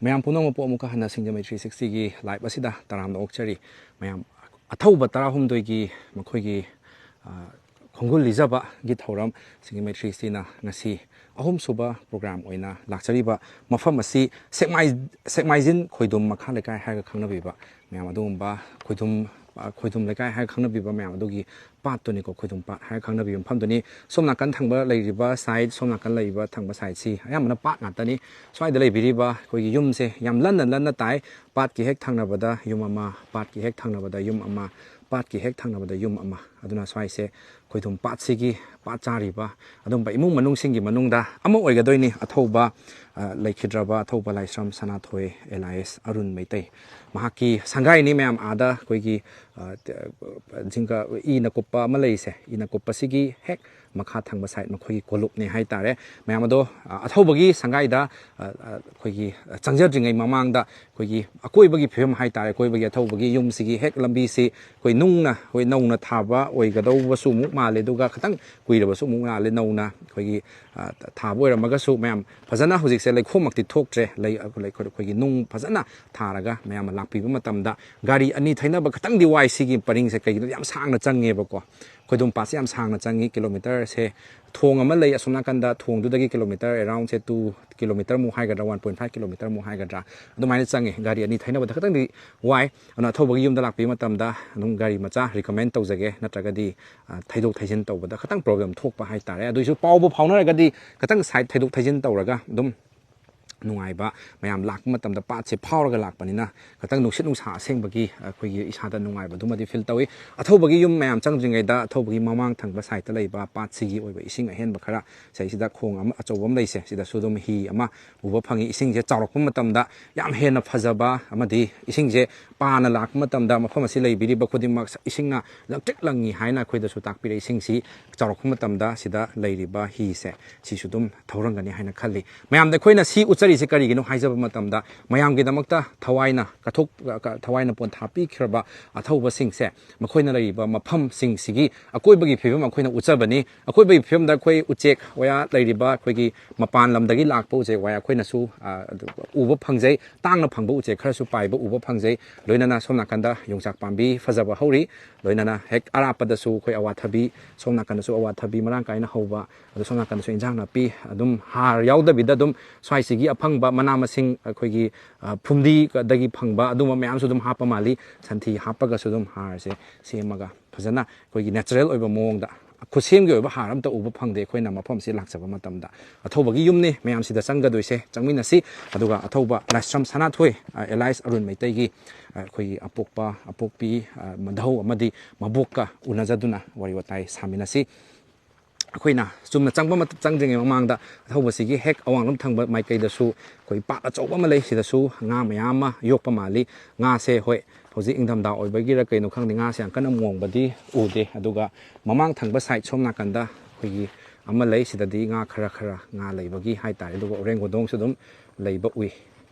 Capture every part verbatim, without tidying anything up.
ꯃꯌꯥꯝ ꯄꯨꯝꯅꯃꯛꯄꯨ ꯑꯃꯨꯛꯀ ꯍꯟꯅ ꯁꯤꯡꯖꯃꯩ ꯊ꯭ꯔꯤ ꯁꯤꯛꯁꯇꯤꯒꯤ ꯂꯥꯏꯞ ꯑꯁꯤꯗ ꯇꯔꯥꯝꯅ ꯑꯣꯛꯆꯔꯤ꯫ ꯃꯌꯥꯝ ꯑꯊꯧꯕ ꯇꯔꯥꯍꯨꯝꯗꯣꯏꯒꯤ ꯃꯈꯣꯏꯒꯤ, ꯑ, ꯈꯣꯡꯒꯨꯜ ꯂꯤꯖꯕꯒꯤ ꯊꯧꯔꯝ ꯁꯤꯡꯖꯃꯩ ꯊ꯭ꯔꯤ ꯁꯤꯛꯁꯇꯤꯅ ꯉꯁꯤ ꯑꯍꯨꯝꯁꯨꯕ ꯄ꯭ꯔꯣꯒ꯭ꯔꯥꯝ ꯑꯣꯏꯅ ꯂꯥꯛꯆꯔꯤꯕ ꯃꯐꯝ ꯑꯁꯤ ꯁꯦꯛꯃꯥꯏ-, ꯁꯦꯛꯃꯥꯏꯖꯤꯟ ꯈꯣꯏꯗꯨꯝ ꯃꯈꯥ ꯂꯩꯀꯥꯏ ꯍꯥꯏꯔꯒ ꯈꯪꯅꯕꯤꯕ ꯃꯌꯥꯝ ꯑꯗꯨꯒꯨꯝꯕ ꯈꯣꯏꯗꯨꯝ, ꯑ, ꯈꯣꯏꯗꯨꯝ ꯂꯩꯀꯥꯏ ꯍꯥꯏꯔꯒ ꯈꯪꯅꯕꯤꯕ ꯃꯌꯥꯝ ꯑꯗꯨꯒꯤ ꯄꯥꯠꯇꯨꯅꯤꯀꯣ, ꯈꯣꯏꯗꯨꯝ ꯄꯥꯠ ꯍꯥꯏꯔꯒ ꯈꯪꯅꯕꯤꯕ ꯃꯐꯝꯗꯨꯅꯤ꯫ ꯁꯣꯝ ꯅꯥꯀꯟ ꯊꯪꯕ ꯂꯩꯔꯤꯕ ꯁꯥꯏꯠ, ꯁꯣꯝ ꯅꯥꯀꯟ ꯂꯩꯔꯤꯕ ꯊꯪꯕ ꯁꯥꯏꯠꯁꯤ ꯑꯌꯥꯝꯕꯅ ꯄꯥꯠ ꯉꯥꯛꯇꯅꯤ꯫ ꯁ꯭ꯋꯥꯏꯗ ꯂꯩꯕꯤꯔꯤꯕ ꯑꯩꯈꯣꯏꯒꯤ ꯌꯨꯝꯁꯦ ꯌꯥꯝ ꯂꯟꯅ ꯂꯟꯅ ꯇꯥꯏ꯫ ꯄꯥꯠꯀꯤ ꯍꯦꯛ ꯊꯪꯅꯕꯗ ꯌꯨꯝ ꯑꯃ, ꯄꯥꯠꯀꯤ ꯍꯦꯛ ꯊꯪꯅꯕꯗ ꯌꯨꯝ ꯑꯃ, ꯄꯥꯠꯀꯤ ꯍꯦꯛ ꯊꯪꯅꯕꯗ ꯌꯨꯝ ꯑꯃ꯫ ꯑꯗꯨꯅ ꯁ꯭ꯋꯥꯏꯁꯦ ꯈꯣꯏꯗꯨꯝ ꯄꯥꯠꯁꯤꯒꯤ ꯄꯥꯠ ꯆꯥꯔꯤꯕ ꯑꯗꯨꯝꯕ ꯏꯃꯨꯡ ꯃꯅꯨꯡꯁꯤꯡꯒꯤ ꯃꯅꯨꯡꯗ ꯑꯃ ꯑꯣꯏꯒꯗꯣꯏꯅꯤ ꯑꯊꯧꯕ, ꯑ, ꯂꯩꯈꯤꯗ꯭ꯔꯕ ꯑꯊꯧꯕ ꯂꯥꯏꯁ꯭ꯔꯝ ꯁꯅꯥꯊꯣꯏ ꯑꯦꯂꯥꯏꯁ ꯑꯔꯨꯟ ꯃꯩꯇꯩ꯫ ꯃꯍꯥꯛꯀꯤ ꯁꯪꯒꯥꯏꯅꯤ ꯃꯌꯥꯝ ꯑꯥꯗ ꯑꯩꯈꯣꯏꯒꯤ, ꯑ, ꯖꯤꯡꯒ ꯏꯅ ꯀꯨꯞꯄ ꯑꯃ ꯂꯩꯔꯤꯁꯦ, ꯏꯅ ꯀꯨꯞꯄꯁꯤꯒꯤ ꯍꯦꯛ ꯃꯈꯥ ꯊꯪꯕ ꯁꯥꯏꯠ ꯃꯈꯣꯏꯒꯤ ꯀꯣꯂꯨꯞꯅꯦ ꯍꯥꯏꯇꯥꯔꯦ꯫ ꯃꯌꯥꯝ ꯑꯗꯣ, ꯑ, ꯑꯊꯧꯕꯒꯤ ꯁꯪꯒꯥꯏꯗ, ꯑ, ꯑ, ꯑꯩꯈꯣꯏꯒꯤ, ꯑ, ꯆꯪꯖꯗ꯭ꯔꯤꯉꯩ ꯃꯃꯥꯡꯗ ꯑꯩꯈꯣꯏꯒꯤ ꯑꯀꯣꯏꯕꯒꯤ ꯐꯤꯕꯝ ꯍꯥꯏꯇꯥꯔꯦ, ꯑꯀꯣꯏꯕꯒꯤ ꯑꯊꯧꯕꯒꯤ ꯌꯨꯝꯁꯤꯒꯤ ꯍꯦꯛ ꯂꯝꯕꯤꯁꯤ ꯑꯩꯈꯣꯏ ꯅꯨꯡꯅ, ꯑꯩꯈꯣꯏ ꯅꯧꯅ ꯊꯥꯕ ꯑꯣꯏꯒꯗꯧꯕꯁꯨ ꯑꯃꯨꯛ ꯃꯥꯜꯂꯦ, ꯑꯗꯨꯒ ꯈꯤꯇꯪ ꯀꯨꯏꯔꯕꯁꯨ ꯑꯃꯨꯛ ꯃꯥꯜꯂꯦ꯫ ꯅꯧꯅ ꯑꯩꯈꯣꯏꯒꯤ, ꯑ, ꯊꯥꯕ ꯑꯣꯏꯔꯝꯃꯒꯁꯨ ꯃꯌꯥꯝ ꯐꯖꯅ ꯍꯧꯖꯤꯛꯁꯦ ꯂꯩꯈꯣꯝꯃꯛꯇꯤ ꯊꯣꯛꯇ꯭ꯔꯦ꯫ ꯂꯩ-, ꯑꯩꯈꯣꯏ-, ꯑꯩꯈꯣꯏꯒꯤ ꯅꯨꯡ ꯐꯖꯅ ꯊꯥꯔꯒ ꯃꯌꯥꯝꯅ ꯂꯥꯛꯄꯤꯕ ꯃꯇꯝꯗ ꯒꯥꯔꯤ ꯑꯅꯤ ꯊꯩꯅꯕ ꯈꯤꯇꯪꯗꯤ ꯋꯥꯏ ꯁꯤꯒꯤ ꯄꯔꯤꯡꯁꯦ, ꯀꯩꯒꯤꯅꯣꯗꯤ ꯌꯥꯝ ꯁꯥꯡꯅ ꯆꯪꯉꯦꯕꯀꯣ꯫ ꯈꯣꯏꯗꯨꯝ ꯄꯥꯠꯁꯦ ꯌꯥꯝ ꯁꯥꯡꯅ ꯆꯪꯉꯤ, ꯀꯤꯂꯣꯃꯤꯇꯔꯁꯦ ꯊꯣꯡ ꯑꯃ ꯂꯩ ꯑꯁꯣꯝ ꯅꯥꯀꯟꯗ, ꯊꯣꯡꯗꯨꯗꯒꯤ ꯀꯤꯂꯣꯃꯤꯇꯔ ꯑꯦꯔꯥꯎꯟꯁꯦ ꯇꯨ ꯀꯤꯂꯣꯃꯤꯇꯔꯃꯨꯛ ꯍꯥꯏꯒꯗ꯭ꯔꯥ, ꯋꯥꯟ ꯄꯣꯏꯟ ꯐꯥꯏꯚ ꯀꯤꯂꯣꯃꯤꯇꯔꯃꯨꯛ ꯍꯥꯏꯒꯗ꯭ꯔꯥ, ꯑꯗꯨꯃꯥꯏꯅ ꯆꯪꯉꯤ꯫ ꯒꯥꯔꯤ ꯑꯅꯤ ꯊꯩꯅꯕꯗ ꯈꯤꯇꯪꯗꯤ ꯋꯥꯏ꯫ ꯑꯗꯨꯅ ꯑꯊꯧꯕꯒꯤ ꯌꯨꯝꯗ ꯂꯥꯛꯄꯤꯕ ꯃꯇꯝꯗ ꯑꯗꯨꯝ ꯒꯥꯔꯤ ꯃꯆꯥ ꯔꯤꯀꯃꯦꯟ ꯇꯧꯖꯒꯦ, ꯅꯠꯇ꯭ꯔꯒꯗꯤ, ꯑ, ꯊꯩꯗꯣꯛ ꯊꯩꯖꯤꯟ ꯇꯧꯕꯗ ꯈꯤꯇꯪ ꯄ꯭ꯔꯣꯕ꯭ꯂꯦꯝ ꯊꯣꯛꯄ ꯍꯥꯏꯇꯥꯔꯦ꯫ ꯑꯗꯨꯏꯁꯨ ꯄꯥꯎꯕꯨ ꯐꯥꯎꯅꯔꯒꯗꯤ ꯈꯤꯇꯪ ꯁꯥꯏꯠ ꯊꯩꯗꯣꯛ ꯊꯩꯖꯤꯟ ꯇꯧꯔꯒ ꯑꯗꯨꯝ ꯅꯨꯡꯉꯥꯏꯕ, ꯃꯌꯥꯝ ꯂꯥꯛꯄ ꯃꯇꯝꯗ ꯄꯥꯠꯁꯦ ꯐꯥꯎꯔꯒ ꯂꯥꯛꯄꯅꯤꯅ ꯈꯤꯇꯪ ꯅꯨꯡꯁꯤꯠ ꯅꯨꯡꯁꯥ ꯑꯁꯦꯡꯕꯒꯤ ꯑꯩꯈꯣꯏꯒꯤ ꯏꯁꯥꯗ ꯅꯨꯡꯉꯥꯏꯕꯗꯨꯃꯗꯤ ꯐꯤꯜ ꯇꯧꯏ꯫ ꯑꯊꯧꯕꯒꯤ ꯌꯨꯝ ꯃꯌꯥꯝ ꯆꯪꯗ꯭ꯔꯤꯉꯩꯗ ꯑꯊꯧꯕꯒꯤ ꯃꯃꯥꯡ ꯊꯪꯕ ꯁꯥꯏꯠꯇ ꯂꯩꯕ ꯄꯥꯠꯁꯤꯒꯤ ꯑꯣꯏꯕ ꯏꯁꯤꯡ ꯑꯍꯦꯟꯕ ꯈꯔ, ꯁꯤꯗꯩꯁꯤꯗ ꯈꯣꯡ ꯑꯃ ꯑꯆꯧꯕ ꯑꯃ ꯂꯩꯁꯦ, ꯁꯤꯗꯁꯨ ꯑꯗꯨꯝ ꯍꯤ ꯑꯃ ꯎꯕ ꯐꯪꯉꯤ꯫ ꯏꯁꯤꯡꯁꯦ ꯆꯥꯎꯔꯛꯄ ꯃꯇꯝꯗ ꯌꯥꯝ ꯍꯦꯟꯅ ꯐꯖꯕ ꯑꯃꯗꯤ ꯏꯁꯤꯡꯁꯦ ꯄꯥꯅ ꯂꯥꯛꯄ ꯃꯇꯝꯗ ꯃꯐꯝ ꯑꯁꯤ ꯂꯩꯕꯤꯔꯤꯕ ꯈꯨꯗꯤꯡꯃꯛ ꯏꯁꯤꯡꯅ ꯂꯪꯇ꯭ꯔꯤꯛ ꯂꯪꯉꯤ ꯍꯥꯏꯅ ꯑꯩꯈꯣꯏꯗꯁꯨ ꯇꯥꯛꯄꯤꯔꯛꯏ꯫ ꯏꯁꯤꯡꯁꯤ ꯆꯥꯎꯔꯛꯄ ꯃꯇꯝꯗ ꯁꯤꯗ ꯂꯩꯔꯤꯕ ꯍꯤꯁꯦ ꯁꯤꯁꯨ ꯑꯗꯨꯝ ꯊꯧꯔꯝꯒꯅꯤ ꯍꯥꯏꯅ ꯈꯜꯂꯤ꯫ ꯃꯌꯥꯝꯗ ꯑꯩꯈꯣꯏꯅ ꯁꯤ ꯎꯠꯆꯔꯤꯁꯦ ꯀꯔꯤꯒꯤꯅꯣ ꯍꯥꯏꯖꯕ ꯃꯇꯝꯗ, ꯃꯌꯥꯝꯒꯤꯗꯃꯛꯇ ꯊꯋꯥꯏꯅ ꯀꯠꯊꯣꯛ-, ꯊꯋꯥꯏꯅ ꯄꯣꯟꯊꯥ ꯄꯤꯈ꯭ꯔꯕ ꯑꯊꯧꯕꯁꯤꯡꯁꯦ ꯃꯈꯣꯏꯅ ꯂꯩꯔꯤꯕ ꯃꯐꯝꯁꯤꯡꯁꯤꯒꯤ ꯑꯀꯣꯏꯕꯒꯤ ꯐꯤꯕꯝ ꯑꯩꯈꯣꯏꯅ ꯎꯠꯆꯕꯅꯤ꯫ ꯑꯀꯣꯏꯕꯒꯤ ꯐꯤꯕꯝꯗ ꯑꯩꯈꯣꯏ ꯎꯆꯦꯛ ꯋꯥꯌꯥ ꯂꯩꯔꯤꯕ, ꯑꯩꯈꯣꯏꯒꯤ ꯃꯄꯥꯟ ꯂꯝꯗꯒꯤ ꯂꯥꯛꯄ ꯎꯆꯦꯛ ꯋꯥꯌꯥ ꯑꯩꯈꯣꯏꯅꯁꯨ, ꯑ, ꯑꯗꯨ ꯎꯕ ꯐꯪꯖꯩ꯫ ꯇꯥꯡꯅ ꯐꯪꯕ ꯎꯆꯦꯛ ꯈꯔꯁꯨ ꯄꯥꯏꯕ ꯎꯕ ꯐꯪꯖꯩ꯫ ꯂꯣꯏꯅꯅ ꯁꯣꯝ ꯅꯥꯀꯟꯗ ꯌꯣꯡꯆꯥꯛ ꯄꯥꯝꯕꯤ ꯐꯖꯕ ꯍꯧꯔꯤ꯫ ꯂꯣꯏꯅꯅ ꯍꯦꯛ ꯑꯔꯥꯞꯄꯗꯁꯨ ꯑꯩꯈꯣꯏ ꯑꯋꯥꯊꯕꯤ, ꯁꯣꯝ ꯅꯥꯀꯟꯗꯁꯨ ꯑꯋꯥꯊꯕꯤ ꯃꯔꯥꯡ ꯀꯥꯏꯅ ꯍꯧꯕ, ꯑꯗꯣ ꯁꯣꯝ ꯅꯥꯀꯟꯗꯁꯨ ꯏꯟꯖꯥꯡ ꯅꯥꯄꯤ ꯑꯗꯨꯝ ꯍꯥꯔ ꯌꯥꯎꯗꯕꯤꯗ ꯑꯗꯨꯝ ꯁ꯭ꯋꯥꯏꯁꯤꯒꯤ ꯑꯐꯪꯕ ꯃꯅꯥ ꯃꯁꯤꯡ, ꯑꯩꯈꯣꯏꯒꯤ, ꯑ, ꯐꯨꯝꯗꯤꯗꯒꯤ ꯐꯪꯕ ꯑꯗꯨꯝꯕ ꯃꯌꯥꯝꯁꯨ ꯑꯗꯨꯝ ꯍꯥꯞꯄ ꯃꯥꯜꯂꯤ꯫ ꯁꯟꯊꯤ ꯍꯥꯞꯄꯒꯁꯨ ꯑꯗꯨꯝ ꯍꯥꯔꯁꯦ ꯁꯦꯝꯃꯒ ꯐꯖꯅ ꯑꯩꯈꯣꯏꯒꯤ natural ꯑꯣꯏꯕ ꯃꯑꯣꯡꯗ, ꯈꯨꯠꯁꯦꯝꯒꯤ ꯑꯣꯏꯕ ꯍꯥꯔ ꯑꯝꯇ ꯎꯕ ꯐꯪꯗꯦ ꯑꯩꯈꯣꯏꯅ ꯃꯐꯝꯁꯤ ꯂꯥꯛꯆꯕ ꯃꯇꯝꯗ꯫ ꯑꯊꯧꯕꯒꯤ ꯌꯨꯝꯅꯤ ꯃꯌꯥꯝꯁꯤꯗ ꯆꯪꯒꯗꯣꯏꯁꯦ, ꯆꯪꯃꯤꯟꯅꯁꯤ꯫ ꯑꯗꯨꯒ ꯑꯊꯧꯕ ꯂꯥꯏꯁ꯭ꯔꯝ ꯁꯅꯥꯊꯣꯏ, ꯑ, ꯑꯦꯂꯥꯏꯁ ꯑꯔꯨꯟ ꯃꯩꯇꯩꯒꯤ, ꯑ, ꯑꯩꯈꯣꯏꯒꯤ ꯑꯄꯣꯛꯄ, ꯑꯄꯣꯛꯄꯤ, ꯑ, ꯃꯙꯧ ꯑꯃꯗꯤ ꯃꯕꯣꯛꯀ ꯎꯅꯖꯗꯨꯅ ꯋꯥꯔꯤ ꯋꯥꯇꯥꯏ ꯁꯥꯃꯤꯟꯅꯁꯤ꯫ ꯑꯩꯈꯣꯏꯅ ꯆꯨꯝꯅ ꯆꯪꯕ ꯃꯇꯝ, ꯆꯪꯗ꯭ꯔꯤꯉꯩ ꯃꯃꯥꯡꯗ ꯑꯊꯧꯕꯁꯤꯒꯤ ꯍꯦꯛ ꯑꯋꯥꯡꯂꯣꯝ ꯊꯪꯕ ꯃꯥꯏꯀꯩꯗꯁꯨ ꯑꯩꯈꯣꯏ ꯄꯥꯠ ꯑꯆꯧꯕ ꯑꯃ ꯂꯩ꯫ ꯁꯤꯗꯁꯨ ꯉꯥ ꯃꯌꯥꯝ ꯑꯃ ꯌꯣꯛꯄ ꯃꯥꯜꯂꯤ꯫ ꯉꯥꯁꯦ, ꯍꯣꯏ, ꯍꯧꯖꯤꯛ ꯏꯪꯊꯝꯊꯥ ꯑꯣꯏꯕꯒꯤꯔ ꯀꯩꯅꯣ ꯈꯪꯗꯦ, ꯉꯥꯁꯦ ꯌꯥꯝ ꯀꯟꯅ ꯃꯣꯡꯕꯗꯤ ꯎꯗꯦ꯫ ꯑꯗꯨꯒ ꯃꯃꯥꯡ ꯊꯪꯕ side ꯁꯣꯝ ꯅꯥꯀꯟꯗ ꯑꯩꯈꯣꯏꯒꯤ ꯑꯃ ꯂꯩ꯫ ꯁꯤꯗꯗꯤ ꯉꯥ ꯈꯔ ꯈꯔ ꯉꯥ ꯂꯩꯕꯒꯤ ꯍꯥꯏꯇꯥꯔꯦ꯫ ꯑꯗꯨꯒ ꯎꯔꯦꯡ ꯍꯧꯗꯣꯡꯁꯨ ꯑꯗꯨꯝ ꯂꯩꯕ ꯎꯏ꯫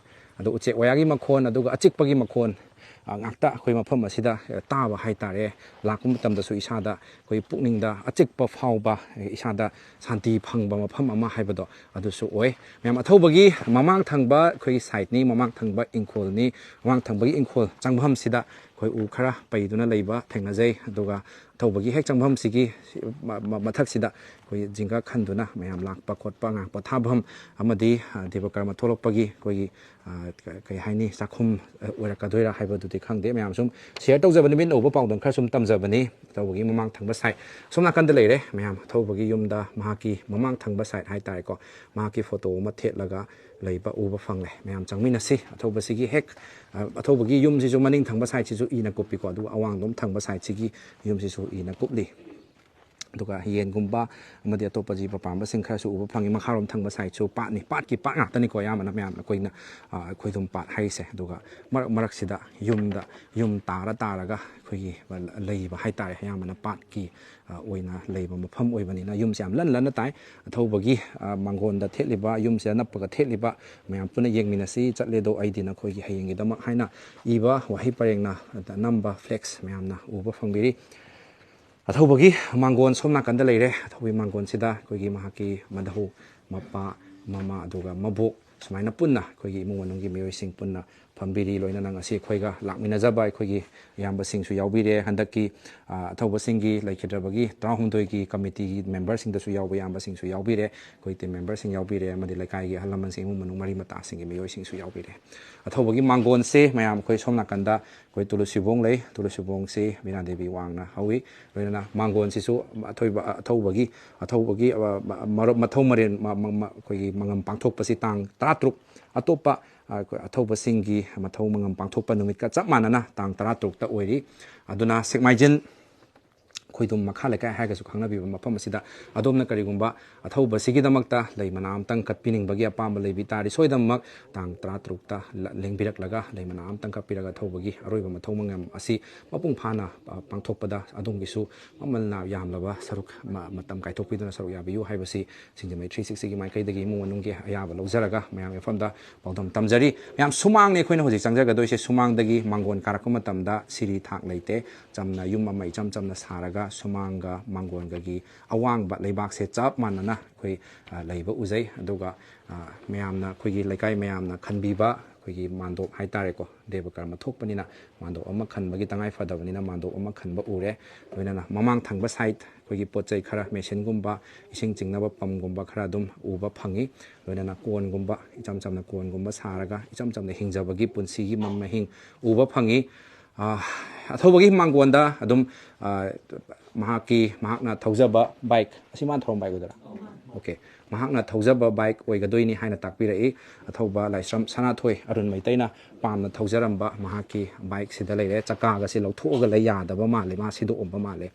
ꯑꯗꯣ ꯎꯆꯦꯛ ꯋꯥꯌꯥꯒꯤ ꯃꯈꯣꯟ, ꯑꯗꯨꯒ ꯑꯆꯤꯛꯄꯒꯤ ꯃꯈꯣꯟ, ꯑ, ꯉꯥꯛꯇ ꯑꯩꯈꯣꯏ ꯃꯐꯝ ꯑꯁꯤꯗ, ꯑ, ꯇꯥꯕ ꯍꯥꯏꯇꯥꯔꯦ꯫ ꯂꯥꯛꯄ ꯃꯇꯝꯗꯁꯨ ꯏꯁꯥꯗ ꯑꯩꯈꯣꯏ ꯄꯨꯛꯅꯤꯡꯗ ꯑꯆꯤꯛꯄ ꯐꯥꯎꯕ, ꯑ, ꯏꯁꯥꯗ ꯁꯥꯟꯇꯤ ꯐꯪꯕ ꯃꯐꯝ ꯑꯃ ꯍꯥꯏꯕꯗꯣ ꯑꯗꯨꯁꯨ ꯑꯣꯏ꯫ ꯃꯌꯥꯝ, ꯑꯊꯧꯕꯒꯤ ꯃꯃꯥꯡ ꯊꯪꯕ ꯑꯩꯈꯣꯏꯒꯤ side ꯅꯤ, ꯃꯃꯥꯡ ꯊꯪꯕ ꯏꯪꯈꯣꯜꯅꯤ꯫ ꯃꯃꯥꯡ ꯊꯪꯕꯒꯤ ꯏꯪꯈꯣꯜ ꯆꯪꯐꯝꯁꯤꯗ ꯑꯩꯈꯣꯏ ꯎ ꯈꯔ ꯄꯩꯗꯨꯅ ꯂꯩꯕ ꯊꯦꯡꯅꯖꯩ꯫ ꯑꯗꯨꯒ ꯑꯊꯧꯕꯒꯤ ꯍꯦꯛ ꯆꯪꯐꯝꯁꯤꯒꯤ ꯃ-, ꯃ-, ꯃꯊꯛꯁꯤꯗ ꯑꯩꯈꯣꯏ ꯖꯤꯡꯒ ꯈꯟꯗꯨꯅ ꯃꯌꯥꯝ ꯂꯥꯛꯄ ꯈꯣꯠꯄ, ꯉꯥ ꯄꯣꯊꯥꯐꯝ ꯑꯃꯗꯤ, ꯑ, ꯗꯦꯕ ꯀꯔꯃ ꯊꯣꯛꯂꯛꯄꯒꯤ ꯑꯩꯈꯣꯏꯒꯤ, ꯑ, ꯀ-, ꯀꯩ ꯍꯥꯏꯅꯤ, ꯆꯥꯛꯈꯨꯝ, ꯑ, ꯑꯣꯏꯔꯛꯀꯗꯣꯏꯔꯥ ꯍꯥꯏꯕꯗꯨꯗꯤ ꯈꯪꯗꯦ꯫ ꯃꯌꯥꯝ ꯁꯨꯝ share ꯇꯧꯖꯕꯅꯤ, ꯃꯤꯠꯅ ꯎꯕ ꯄꯥꯎꯗꯝ ꯈꯔ ꯁꯨꯝ ꯇꯝꯖꯕꯅꯤ꯫ ꯑꯊꯧꯕꯒꯤ ꯃꯃꯥꯡ ꯊꯪꯕ side, ꯁꯣꯝ ꯅꯥꯀꯟꯗ ꯂꯩꯔꯦ ꯃꯌꯥꯝ, ꯑꯊꯧꯕꯒꯤ ꯌꯨꯝꯗ ꯃꯍꯥꯛꯀꯤ ꯃꯃꯥꯡ ꯊꯪꯕ side ꯍꯥꯏꯇꯥꯔꯦꯀꯣ, ꯃꯍꯥꯛꯀꯤ photo ꯑꯃ ꯊꯦꯠꯂꯒ ꯂꯩꯕ ꯎꯕ ꯐꯪꯂꯦ꯫ ꯃꯌꯥꯝ ꯆꯪꯃꯤꯟꯅꯁꯤ꯫ ꯑꯊꯧꯕꯁꯤꯒꯤ ꯍꯦꯛ, ꯑ, ꯑꯊꯧꯕꯒꯤ ꯌꯨꯝꯁꯤꯁꯨ ꯃꯅꯤꯡ ꯊꯪꯕ side ꯁꯤꯁꯨ ꯏꯅ ꯀꯨꯞꯄꯤꯀꯣ, ꯑꯗꯨꯒ ꯑꯋꯥꯡꯂꯣꯝ ꯊꯪꯕ side ꯁꯤꯒꯤ ꯌꯨꯝꯁꯤꯁꯨ ꯏꯅ ꯀꯨꯞꯂꯤ꯫ ꯑꯗꯨꯒ ꯌꯦꯟꯒꯨꯝꯕ ꯑꯃꯗꯤ ꯑꯇꯣꯞꯄ ꯖꯤꯕ ꯄꯥꯝꯕꯁꯤꯡ ꯈꯔꯁꯨ ꯎꯕ ꯐꯪꯉꯤ꯫ ꯃꯈꯥꯔꯣꯝ ꯊꯪꯕ ꯁꯥꯏꯠꯁꯨ ꯄꯥꯠꯅꯤ, ꯄꯥꯠꯀꯤ ꯄꯥꯠ ꯉꯥꯛꯇꯅꯤꯀꯣ꯫ ꯑꯌꯥꯝꯕꯅ ꯃꯌꯥꯝ ꯑꯩꯈꯣꯏꯅ, ꯑ, ꯈꯣꯏꯗꯨꯝ ꯄꯥꯠ ꯍꯥꯏꯔꯤꯁꯦ꯫ ꯑꯗꯨꯒ ꯃꯔꯛ ꯃꯔꯛꯁꯤꯗ ꯌꯨꯝꯗ, ꯌꯨꯝ ꯇꯥꯔ ꯇꯥꯔꯒ ꯑꯩꯈꯣꯏꯒꯤ ꯂꯩꯕ ꯍꯥꯏꯇꯥꯔꯦ꯫ ꯑꯌꯥꯝꯕꯅ ꯄꯥꯠꯀꯤ, ꯑ, ꯑꯣꯏꯅ ꯂꯩꯕ ꯃꯐꯝ ꯑꯣꯏꯕꯅꯤꯅ ꯌꯨꯝꯁꯦ ꯌꯥꯝ ꯂꯟ ꯂꯟꯅ ꯇꯥꯏ꯫ ꯑꯊꯧꯕꯒꯤ, ꯑ, ꯃꯥꯡꯒꯣꯟꯗ ꯊꯦꯠꯂꯤꯕ, ꯌꯨꯝꯁꯤꯗ ꯅꯞꯄꯒ ꯊꯦꯠꯂꯤꯕ ꯃꯌꯥꯝ ꯄꯨꯟꯅ ꯌꯦꯡꯃꯤꯟꯅꯁꯤ꯫ "ꯆꯠꯂꯦꯗꯣ ꯑꯩꯗꯤ ꯅꯈꯣꯏꯒꯤ ꯍꯌꯦꯡꯒꯤꯗꯃꯛ" ꯍꯥꯏꯅ ꯏꯕ ꯋꯥꯍꯩ ꯄꯔꯦꯡꯅ ꯅꯝꯕ ꯐ꯭ꯂꯦꯛꯁ ꯃꯌꯥꯝꯅ ꯎꯕ ꯐꯪꯕꯤꯔꯤ꯫ ꯑꯊꯧꯕꯒꯤ ꯃꯥꯡꯒꯣꯟ ꯁꯣꯝ ꯅꯥꯀꯟꯗ ꯂꯩꯔꯦ꯫ ꯑꯊꯧꯕꯒꯤ ꯃꯥꯡꯒꯣꯟꯁꯤꯗ ꯑꯩꯈꯣꯏꯒꯤ ꯃꯍꯥꯛꯀꯤ ꯃꯙꯧ, ꯃꯄꯥ, ꯃꯃꯥ, ꯑꯗꯨꯒ ꯃꯕꯣꯛ, ꯁꯨꯃꯥꯏꯅ ꯄꯨꯟꯅ ꯑꯩꯈꯣꯏꯒꯤ ꯏꯃꯨꯡ ꯃꯅꯨꯡꯒꯤ ꯃꯤꯑꯣꯏꯁꯤꯡ ꯄꯨꯟꯅ ꯐꯝꯕꯤꯔꯤ꯫ ꯂꯣꯏꯅꯅ ꯉꯁꯤ ꯑꯩꯈꯣꯏꯒ ꯂꯥꯛꯃꯤꯟꯅꯖꯕ ꯑꯩꯈꯣꯏꯒꯤ ꯏꯌꯥꯝꯕꯁꯤꯡꯁꯨ ꯌꯥꯎꯕꯤꯔꯦ꯫ ꯍꯟꯗꯛꯀꯤ, ꯑ, ꯑꯊꯧꯕꯁꯤꯡꯒꯤ ꯂꯩꯈꯤꯗ꯭ꯔꯕꯒꯤ ꯇꯔꯥꯍꯨꯝꯗꯣꯏꯒꯤ ꯀꯃꯤꯇꯤꯒꯤ ꯃꯦꯝꯕꯔꯁꯤꯡꯗꯁꯨ ꯌꯥꯎꯕ ꯏꯌꯥꯝꯕꯁꯤꯡꯁꯨ ꯌꯥꯎꯕꯤꯔꯦ꯫ ꯑꯩꯈꯣꯏ ꯇꯤꯝ ꯃꯦꯝꯕꯔꯁꯤꯡ ꯌꯥꯎꯕꯤꯔꯦ, ꯑꯃꯗꯤ ꯂꯩꯀꯥꯏꯒꯤ ꯑꯍꯜ ꯂꯃꯟꯁꯤꯡ, ꯏꯃꯨꯡ ꯃꯅꯨꯡ ꯃꯔꯤ ꯃꯇꯥꯁꯤꯡꯒꯤ ꯃꯤꯑꯣꯏꯁꯤꯡꯁꯨ ꯌꯥꯎꯕꯤꯔꯦ꯫ ꯑꯊꯧꯕꯒꯤ ꯃꯥꯡꯒꯣꯟꯁꯦ ꯃꯌꯥꯝ ꯑꯩꯈꯣꯏ ꯁꯣꯝ ꯅꯥꯀꯟꯗ ꯑꯩꯈꯣꯏ ꯇꯨꯂꯨ ꯁꯤꯕꯣꯡ ꯂꯩ꯫ ꯇꯨꯂꯨ ꯁꯤꯕꯣꯡꯁꯤ ꯕꯤꯅꯥ ꯗꯦꯕꯤ ꯋꯥꯡꯅ ꯍꯧꯏ꯫ ꯂꯣꯏꯅꯅ ꯃꯥꯡꯒꯣꯟꯁꯤꯁꯨ ꯑꯊꯣꯏꯕ-, ꯑꯊꯧꯕꯒꯤ, ꯑꯊꯧꯕꯒꯤ, ꯑ, ꯃ-, ꯃꯔꯨꯞ ꯃꯊꯧ ꯃꯔꯦꯟ ꯃ-, ꯃ-, ꯃ-, ꯑꯩꯈꯣꯏꯒꯤ ꯃꯉꯝ ꯄꯥꯡꯊꯣꯛꯄꯁꯤ ꯇꯥꯡ ꯇꯔꯥꯇꯔꯨꯛ, ꯑꯇꯣꯞꯄ, ꯑ, ꯑꯩꯈꯣꯏ ꯑꯊꯧꯕꯁꯤꯡꯒꯤ ꯃꯊꯧ ꯃꯉꯝ ꯄꯥꯡꯊꯣꯛꯄ ꯅꯨꯃꯤꯠꯀ ꯆꯞ ꯃꯥꯟꯅꯅ ꯇꯥꯡ ꯇꯔꯥꯇꯔꯨꯛꯇ ꯑꯣꯏꯔꯤ꯫ ꯑꯗꯨꯅ ꯁꯦꯛꯃꯥꯏꯖꯤꯟ ꯈꯣꯏꯗꯨꯝ ꯃꯈꯥ ꯂꯩꯀꯥꯏ ꯍꯥꯏꯔꯒꯁꯨ ꯈꯪꯅꯕꯤꯕ ꯃꯐꯝ ꯑꯁꯤꯗ ꯑꯗꯣꯝꯅ ꯀꯔꯤꯒꯨꯝꯕ ꯑꯊꯧꯕꯁꯤꯒꯤꯗꯃꯛꯇ ꯂꯩ ꯃꯅꯥ ꯑꯃꯇꯪ ꯀꯠꯄꯤꯅꯤꯡꯕꯒꯤ ꯑꯄꯥꯝꯕ ꯂꯩꯕꯤ ꯇꯥꯔꯗꯤ, ꯁꯣꯏꯗꯅꯃꯛ ꯇꯥꯡ ꯇꯔꯥꯇꯔꯨꯛꯇ ꯂ-, ꯂꯦꯡꯕꯤꯔꯛꯂꯒ ꯂꯩ ꯃꯅꯥ ꯑꯃꯇꯪ ꯀꯠꯄꯤꯔꯒ ꯑꯊꯧꯕꯒꯤ ꯑꯔꯣꯏꯕ ꯃꯊꯧ ꯃꯉꯝ ꯑꯁꯤ ꯃꯄꯨꯡ ꯐꯥꯅ, ꯑ, ꯄꯥꯡꯊꯣꯛꯄꯗ ꯑꯗꯣꯝꯒꯤꯁꯨ ꯃꯃꯜꯅ ꯌꯥꯝꯂꯕ ꯁꯔꯨꯛ ꯃ-, ꯃꯇꯝ ꯀꯥꯏꯊꯣꯛꯄꯤꯗꯨꯅ ꯁꯔꯨꯛ ꯌꯥꯕꯤꯌꯨ ꯍꯥꯏꯕꯁꯤ ꯁꯤꯡꯖꯃꯩ ꯊ꯭ꯔꯤ ꯁꯤꯛꯁꯇꯤꯒꯤ ꯃꯥꯏꯀꯩꯗꯒꯤ ꯏꯃꯨꯡ ꯃꯅꯨꯡꯒꯤ ꯑꯌꯥꯕ ꯂꯧꯖꯔꯒ ꯃꯌꯥꯝ ꯃꯐꯝꯗ ꯄꯥꯎꯗꯝ ꯇꯝꯖꯔꯤ꯫ ꯃꯌꯥꯝ ꯁꯨꯃꯥꯡꯅꯤ ꯑꯩꯈꯣꯏꯅ ꯍꯧꯖꯤꯛ ꯆꯪꯖꯒꯗꯣꯏꯁꯦ꯫ ꯁꯨꯃꯥꯡꯗꯒꯤ ꯃꯥꯡꯒꯣꯟ ꯀꯥꯔꯛꯄ ꯃꯇꯝꯗ ꯁꯤꯔꯤ ꯊꯥꯛ ꯂꯩꯇꯦ꯫ ꯆꯝꯅ ꯌꯨꯝ ꯑꯃ ꯏꯆꯝ ꯆꯝꯅ ꯁꯥꯔꯒ ꯁꯨꯃꯥꯡꯒ ꯃꯥꯡꯒꯣꯟꯒꯒꯤ ꯑꯋꯥꯡꯕ ꯂꯩꯕꯥꯛꯁꯦ ꯆꯞ ꯃꯥꯟꯅꯅ ꯑꯩꯈꯣꯏ, ꯑ, ꯂꯩꯕ ꯎꯖꯩ꯫ ꯑꯗꯨꯒ, ꯑ, ꯃꯌꯥꯝꯅ, ꯑꯩꯈꯣꯏꯒꯤ ꯂꯩꯀꯥꯏ ꯃꯌꯥꯝꯅ ꯈꯟꯕꯤꯕ ꯑꯩꯈꯣꯏꯒꯤ ꯃꯥꯟꯗꯣꯞ ꯍꯥꯏꯇꯥꯔꯦꯀꯣ, ꯗꯦꯕ ꯀꯔꯃ ꯊꯣꯛꯄꯅꯤꯅ ꯃꯥꯟꯗꯣꯞ ꯑꯃ ꯈꯟꯕꯒꯤ ꯇꯉꯥꯏ ꯐꯗꯕꯅꯤꯅ ꯃꯥꯟꯗꯣꯞ ꯑꯃ ꯈꯟꯕ ꯎꯔꯦ꯫ ꯂꯣꯏꯅꯅ ꯃꯃꯥꯡ ꯊꯪꯕ ꯁꯥꯏꯠ ꯑꯩꯈꯣꯏꯒꯤ ꯄꯣꯠ ꯆꯩ ꯈꯔ, ꯃꯦꯁꯤꯟꯒꯨꯝꯕ, ꯏꯁꯤꯡ ꯆꯤꯡꯅꯕ ꯄꯝꯒꯨꯝꯕ ꯈꯔ ꯑꯗꯨꯝ ꯎꯕ ꯐꯪꯉꯤ꯫ ꯂꯣꯏꯅꯅ ꯀꯣꯟꯒꯨꯝꯕ, ꯏꯆꯝ ꯆꯝꯅ ꯀꯣꯟꯒꯨꯝꯕ ꯁꯥꯔꯒ ꯏꯆꯝ ꯆꯝꯅ ꯍꯤꯡꯖꯕꯒꯤ ꯄꯨꯟꯁꯤꯒꯤ ꯃ-, ꯃꯍꯤꯡ ꯎꯕ ꯐꯪꯉꯤ꯫ ꯑ, ꯑꯊꯧꯕꯒꯤ ꯃꯥꯡꯒꯣꯟꯗ ꯑꯗꯨꯝ, ꯑ, ꯃꯍꯥꯛꯀꯤ, ꯃꯍꯥꯛꯅ ꯊꯧꯖꯕ ꯕꯥꯏꯛ, ꯑꯁꯤ ꯃꯥꯅ ꯊꯧꯔꯝꯕ ꯕꯥꯏꯛ ꯑꯣꯏꯗꯣꯏꯔꯥ? ꯑꯣꯀꯦ꯫ ꯃꯍꯥꯛꯅ ꯊꯧꯖꯕ ꯕꯥꯏꯛ ꯑꯣꯏꯒꯗꯣꯏꯅꯤ ꯍꯥꯏꯅ ꯇꯥꯛꯄꯤꯔꯛꯏ꯫ ꯑꯊꯧꯕ ꯂꯥꯏꯁ꯭ꯔꯝ ꯁꯅꯥꯊꯣꯏ ꯑꯔꯨꯟ ꯃꯩꯇꯩꯅ ꯄꯥꯝꯅ ꯊꯧꯖꯔꯝꯕ ꯃꯍꯥꯛꯀꯤ ꯕꯥꯏꯛꯁꯤꯗ ꯂꯩꯔꯦ꯫ ꯆꯀꯥꯒꯁꯦ ꯂꯧꯊꯣꯛꯑꯒ ꯂꯩ ꯌꯥꯗꯕ ꯃꯥꯜꯂꯦ, ꯃꯥ ꯁꯤꯗꯣꯛꯑꯝꯕ ꯃꯥꯜꯂꯦ꯫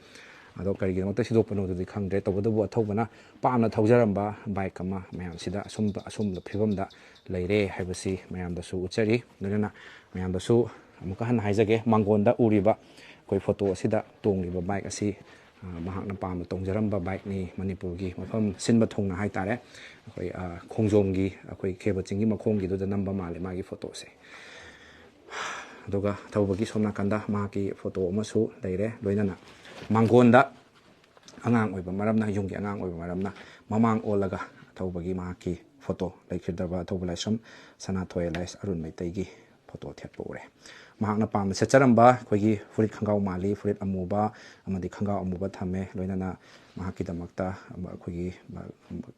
ꯑꯗꯣ ꯀꯔꯤꯒꯤꯗꯃꯛꯇ ꯁꯤꯗꯣꯛꯄꯅꯣꯗꯨꯗꯤ ꯈꯪꯗ꯭ꯔꯦ꯫ ꯇꯧꯕꯇꯕꯨ ꯑꯊꯧꯕꯅ ꯄꯥꯝꯅ ꯊꯧꯖꯔꯝꯕ ꯕꯥꯏꯛ ꯑꯃ ꯃꯌꯥꯝꯁꯤꯗ ꯑꯁꯨꯝꯕ ꯑꯁꯨꯝꯕ ꯐꯤꯕꯝꯗ ꯂꯩꯔꯦ ꯍꯥꯏꯕꯁꯤ ꯃꯌꯥꯝꯗꯁꯨ ꯎꯠꯆꯔꯤ꯫ ꯂꯣꯏꯅꯅ ꯃꯌꯥꯝꯗꯁꯨ ꯑꯃꯨꯛꯀ ꯍꯟꯅ ꯍꯥꯏꯖꯒꯦ, ꯃꯥꯡꯒꯣꯟꯗ ꯎꯔꯤꯕ ꯑꯩꯈꯣꯏ ꯐꯣꯇꯣ ꯑꯁꯤꯗ ꯇꯣꯡꯂꯤꯕ ꯕꯥꯏꯛ ꯑꯁꯤ, ꯑ, ꯃꯍꯥꯛꯅ ꯄꯥꯝꯅ ꯇꯣꯡꯖꯔꯝꯕ ꯕꯥꯏꯛꯅꯤ꯫ ꯃꯅꯤꯄꯨꯔꯒꯤ ꯃꯐꯝ ꯁꯤꯟꯕ ꯊꯨꯡꯅ ꯍꯥꯏꯇꯥꯔꯦ, ꯑꯩꯈꯣꯏ, ꯑ, ꯈꯣꯡꯖꯣꯝꯒꯤ, ꯑꯩꯈꯣꯏ ꯈꯦꯕ ꯆꯤꯡꯒꯤ ꯃꯈꯣꯡꯒꯤꯗꯨꯗ ꯅꯝꯕ ꯃꯥꯜꯂꯦ ꯃꯥꯒꯤ ꯐꯣꯇꯣꯁꯦ꯫ ꯑꯗꯨꯒ ꯊꯧꯕꯒꯤ ꯁꯣꯝ ꯅꯥꯀꯟꯗ ꯃꯍꯥꯛꯀꯤ ꯐꯣꯇꯣ ꯑꯃꯁꯨ ꯂꯩꯔꯦ꯫ ꯂꯣꯏꯅꯅ ꯃꯥꯡꯒꯣꯟꯗ ꯑꯉꯥꯡ ꯑꯣꯏꯕ ꯃꯔꯝꯅ, ꯌꯨꯝꯒꯤ ꯑꯉꯥꯡ ꯑꯣꯏꯕ ꯃꯔꯝꯅ ꯃꯃꯥꯡ ꯑꯣꯜꯂꯒ ꯊꯧꯕꯒꯤ ꯃꯍꯥꯛꯀꯤ ꯐꯣꯇꯣ, ꯂꯩꯈꯤꯗ꯭ꯔꯕ ꯑꯊꯧꯕ ꯂꯥꯏꯁ꯭ꯔꯝ ꯁꯅꯥꯊꯣꯏ ꯑꯦꯂꯥꯏꯁ ꯑꯔꯨꯟ ꯃꯩꯇꯩꯒꯤ ꯐꯣꯇꯣ ꯊꯦꯠꯄ ꯎꯔꯦ꯫ ꯃꯍꯥꯛꯅ ꯄꯥꯝꯅ ꯁꯦꯠꯆꯔꯝꯕ ꯑꯩꯈꯣꯏꯒꯤ ꯐꯨꯔꯤꯠ ꯈꯣꯡꯒ꯭ꯔꯥꯎ ꯃꯥꯜꯂꯤ, ꯐꯨꯔꯤꯠ ꯑꯃꯨꯕ ꯑꯃꯗꯤ ꯈꯣꯡꯒ꯭ꯔꯥꯎ ꯑꯃꯨꯕ ꯊꯝꯃꯦ꯫ ꯂꯣꯏꯅꯅ ꯃꯍꯥꯛꯀꯤꯗꯃꯛꯇ ꯑꯩꯈꯣꯏꯒꯤ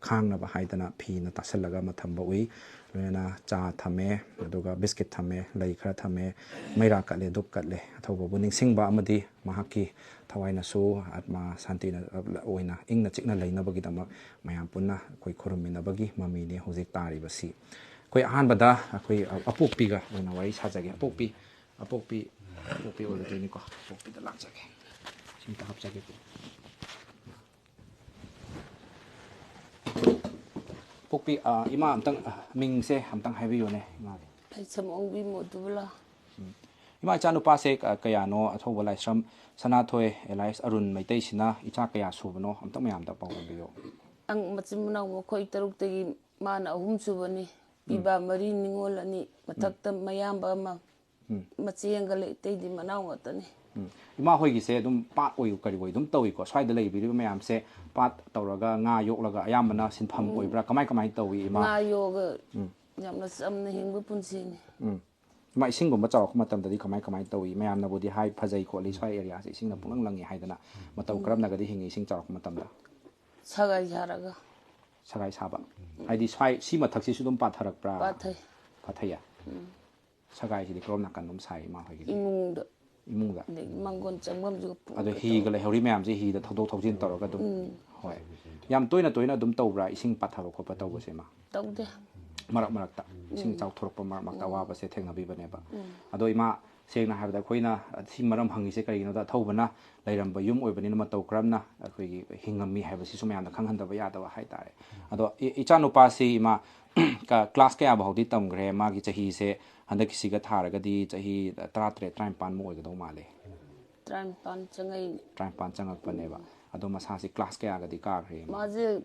ꯈꯥꯡꯅꯕ ꯍꯥꯏꯗꯅ ꯐꯤꯅ ꯇꯥꯁꯜꯂꯒ ꯑꯃ ꯊꯝꯕ ꯎꯏ꯫ ꯂꯣꯏꯅꯅ ꯆꯥ ꯊꯝꯃꯦ, ꯑꯗꯨꯒ ꯕꯤꯁꯀꯤꯠ ꯊꯝꯃꯦ, ꯂꯩ ꯈꯔ ꯊꯝꯃꯦ, ꯃꯩꯔꯥ ꯀꯠꯂꯦ, ꯙꯨꯞ ꯀꯠꯂꯦ꯫ ꯑꯊꯧꯕꯕꯨ ꯅꯤꯡꯁꯤꯡꯕ ꯑꯃꯗꯤ ꯃꯍꯥꯛꯀꯤ ꯊꯋꯥꯏꯅꯁꯨ ꯑꯥꯠꯃꯥ ꯁꯥꯟꯇꯤꯅ ꯑꯣꯏꯅ ꯏꯪꯅ ꯆꯤꯛꯅ ꯂꯩꯅꯕꯒꯤꯗꯃꯛ ꯃꯌꯥꯝ ꯄꯨꯟꯅ ꯑꯩꯈꯣꯏ ꯈꯨꯔꯨꯝꯃꯤꯟꯅꯕꯒꯤ ꯃꯃꯤꯅꯤ ꯍꯧꯖꯤꯛ ꯇꯥꯔꯤꯕꯁꯤ꯫ ꯑꯩꯈꯣꯏ ꯑꯍꯥꯟꯕꯗ ꯑꯩꯈꯣꯏ ꯑꯄꯣꯛꯄꯤꯒ ꯑꯣꯏꯅ ꯋꯥꯔꯤ ꯁꯥꯖꯒꯦ꯫ ꯑꯄꯣꯛꯄꯤ, ꯑꯄꯣꯛꯄꯤ, ꯑꯄꯣꯛꯄꯤ ꯑꯣꯏꯔꯗꯣꯏꯅꯤꯀꯣ꯫ ꯑꯄꯣꯛꯄꯤꯗ ꯂꯥꯛꯆꯒꯦ꯫ ꯁꯤꯝꯇ ꯍꯥꯞꯆꯒꯦ꯫ ꯑꯄꯣꯛꯄꯤ, ꯑ, ꯏꯃꯥ ꯑꯝꯇꯪ, ꯑ, ꯃꯤꯡꯁꯦ ꯑꯝꯇꯪ ꯍꯥꯏꯕꯤꯌꯨꯅꯦ ꯏꯃꯥꯒꯤ꯫ ꯂꯥꯏꯁ꯭ꯔꯝ ꯑꯣꯡꯕꯤ ꯃꯣꯗꯨꯕꯂꯥ꯫ ꯎꯝ꯫ ꯏꯃꯥ, ꯏꯆꯥꯅꯨꯄꯥꯁꯦ ꯀ-, ꯀꯌꯥꯅꯣ? ꯑꯊꯧꯕ ꯂꯥꯏꯁ꯭ꯔꯝ ꯁꯅꯥꯊꯣꯏ ꯑꯦꯂꯥꯏꯁ ꯑꯔꯨꯟ ꯃꯩꯇꯩꯁꯤꯅ ꯏꯆꯥ ꯀꯌꯥ ꯁꯨꯕꯅꯣ? ꯑꯝꯇꯪ ꯃꯌꯥꯝꯗ ꯄꯥꯎꯗꯝꯕꯤꯌꯨ꯫ ꯑꯪ-, ꯃꯆꯤꯟ ꯃꯅꯥꯎ ꯃꯈꯣꯏ ꯇꯔꯨꯛꯇꯒꯤ ꯃꯥꯅ ꯑꯍꯨꯝ ꯁꯨꯕꯅꯤ꯫ ꯎꯝ꯫ ꯄꯤꯕꯥ ꯃꯔꯤ, ꯅꯤꯉꯣꯜ ꯑꯅꯤ, ꯎꯝ꯫ ꯃꯊꯛꯇ ꯃꯌꯥꯝꯕ ꯑꯃ꯫ ꯎꯝ꯫ ꯃꯆꯦ ꯑꯃꯒ ꯂꯩ, ꯑꯇꯩꯗꯤ ꯃꯅꯥꯎ ꯉꯥꯛꯇꯅꯤ꯫ ꯎꯝ꯫ ꯏꯃꯥ ꯍꯣꯏꯒꯤꯁꯦ ꯑꯗꯨꯝ ꯄꯥꯠ ꯑꯣꯏ ꯀꯔꯤ ꯑꯣꯏ ꯑꯗꯨꯝ ꯇꯧꯏꯀꯣ? ꯁ꯭ꯋꯥꯏꯗ ꯂꯩꯕꯤꯔꯤꯕ ꯃꯌꯥꯝꯁꯦ ꯄꯥꯠ ꯇꯧꯔꯒ ꯉꯥ ꯌꯣꯛꯂꯒ ꯑꯌꯥꯝꯕꯅ ꯁꯤꯟꯐꯝ ꯎꯝ꯫ ꯑꯣꯏꯕ꯭ꯔꯥ? ꯀꯃꯥꯏ, ꯀꯃꯥꯏ ꯇꯧꯏ ꯏꯃꯥ? ꯉꯥ ꯌꯣꯛꯑꯒ ꯎꯝ꯫ ꯌꯥꯝꯅ ꯆꯝꯅ ꯍꯤꯡꯕ ꯄꯨꯟꯁꯤꯅꯤ꯫ ꯎꯝ꯫ ꯏꯃꯥ, ꯏꯁꯤꯡꯒꯨꯝꯕ ꯆꯥꯎꯔꯛꯄ ꯃꯇꯝꯗꯗꯤ ꯀꯃꯥꯏ, ꯀꯃꯥꯏ ꯇꯧꯏ? ꯃꯌꯥꯝꯅꯕꯨꯗꯤ ꯍꯥꯏ, ꯐꯖꯩ ꯈꯣꯠꯂꯤ, ꯁ꯭ꯋꯥꯏ ꯑꯦꯔꯤꯌꯥꯁꯦ ꯏꯁꯤꯡꯅ ꯄꯨꯡꯂꯪ ꯂꯪꯉꯤ ꯍꯥꯏꯗꯅ, ꯃꯇꯧ ꯎꯝ꯫ ꯀꯔꯝꯅꯒꯗꯤ ꯍꯤꯡꯉꯤ ꯏꯁꯤꯡ ꯆꯥꯎꯔꯛꯄ ꯃꯇꯝꯗ? ꯁꯒꯥꯏ ꯁꯥꯔꯒ꯫ ꯁꯒꯥꯏ ꯁꯥꯕ? ꯍꯥꯏꯗꯤ ꯁ꯭ꯋꯥꯏ, ꯁꯤ ꯃꯊꯛꯁꯤꯁꯨ ꯑꯗꯨꯝ ꯄꯥꯊꯔꯛꯄ꯭ꯔꯥ? ꯄꯥꯊꯩ꯫ ꯄꯥꯊꯩꯌꯦ? ꯎꯝ꯫ ꯁꯒꯥꯏꯁꯤꯗꯤ ꯀꯔꯣꯝ ꯅꯥꯀꯟ ꯑꯗꯨꯝ ꯁꯥꯏ ꯏꯃꯥ ꯍꯣꯏꯒꯤꯗꯤ? ꯏꯃꯨꯡꯗ꯫ ꯏꯃꯨꯡꯗ? ꯑꯗꯒꯤ ꯃꯥꯡꯒꯣꯟ ꯆꯪꯐꯝꯁꯤꯒ ꯄꯨ-, ꯑꯗꯣ ꯀꯩꯅꯣ ꯍꯤꯒ ꯇꯧ-, ꯂꯩꯍꯧꯔꯤ ꯃꯌꯥꯝꯁꯦ ꯍꯤꯗ ꯊꯧꯗꯣꯛ ꯊꯧꯖꯤꯟ ꯇꯧꯔꯒ ꯑꯗꯨꯝ? ꯎꯝ꯫ ꯍꯣꯏ꯫ ꯌꯥꯝ ꯇꯣꯏꯅ ꯇꯣꯏꯅ ꯑꯗꯨꯝ ꯇꯧꯕ꯭ꯔꯥ ꯏꯁꯤꯡ ꯄꯥꯊꯕ ꯈꯣꯠꯄ ꯇꯧꯕꯁꯦ ꯏꯃꯥ? ꯇꯧꯗꯦ꯫ ꯃꯔꯛ ꯃꯔꯛꯇ ꯏꯁꯤꯡ ꯎꯝ꯫ ꯆꯥꯎꯊꯣꯔꯛꯄ ꯃꯔꯛ ꯃꯔꯛꯇ ꯎꯝ꯫ ꯑꯋꯥꯕꯁꯦ ꯊꯦꯡꯅꯕꯤꯕꯅꯦꯕ꯫ ꯎꯝ꯫ ꯑꯗꯣ ꯏꯃꯥ, ꯁꯦꯡꯅ ꯍꯥꯏꯕꯗ ꯑꯩꯈꯣꯏꯅ ꯁꯤ ꯃꯔꯝ ꯍꯪꯉꯤꯁꯦ ꯀꯔꯤꯒꯤꯅꯣꯗ, ꯑꯊꯧꯕꯅ ꯂꯩꯔꯝꯕ ꯌꯨꯝ ꯑꯣꯏꯕꯅꯤꯅ ꯃꯇꯧ ꯀꯔꯝꯅ ꯑꯩꯈꯣꯏꯒꯤ ꯍꯤꯡꯉꯝꯃꯤ ꯍꯥꯏꯕꯁꯤꯁꯨ ꯃꯌꯥꯝꯅ ꯈꯪꯍꯟꯗꯕ ꯌꯥꯗꯕ ꯍꯥꯏꯇꯥꯔꯦ꯫ ꯑꯗꯣ ꯏ-, ꯏꯆꯥꯅꯨꯄꯥꯁꯤ ꯏꯃꯥ, ꯀ-, ꯀ꯭ꯂꯥꯁ ꯀꯌꯥ ꯐꯥꯎꯗꯤ ꯇꯝꯈ꯭ꯔꯦ? ꯃꯥꯒꯤ ꯆꯍꯤꯁꯦ ꯍꯟꯗꯛꯀꯤꯁꯤꯒ ꯊꯥꯔꯒꯗꯤ ꯆꯍꯤ ꯇꯔꯥꯇꯔꯦꯠ, ꯇꯔꯥꯅꯤꯄꯥꯟꯃꯨꯛ ꯑꯣꯏꯒꯗꯧ ꯃꯥꯜꯂꯦ꯫ ꯇꯔꯥꯅꯤꯄꯥꯟ ꯆꯪꯉꯛꯏꯅꯦ꯫ ꯇꯔꯥꯅꯤꯄꯥꯟ ꯆꯪꯉꯛꯄꯅꯦꯕ꯫ ꯑꯗꯣ ꯃꯁꯥꯁꯤ ꯀ꯭ꯂꯥꯁ ꯀꯌꯥꯒꯗꯤ ꯀꯥꯈ꯭ꯔꯦ ꯏꯃꯥ? ꯃꯥꯁꯦ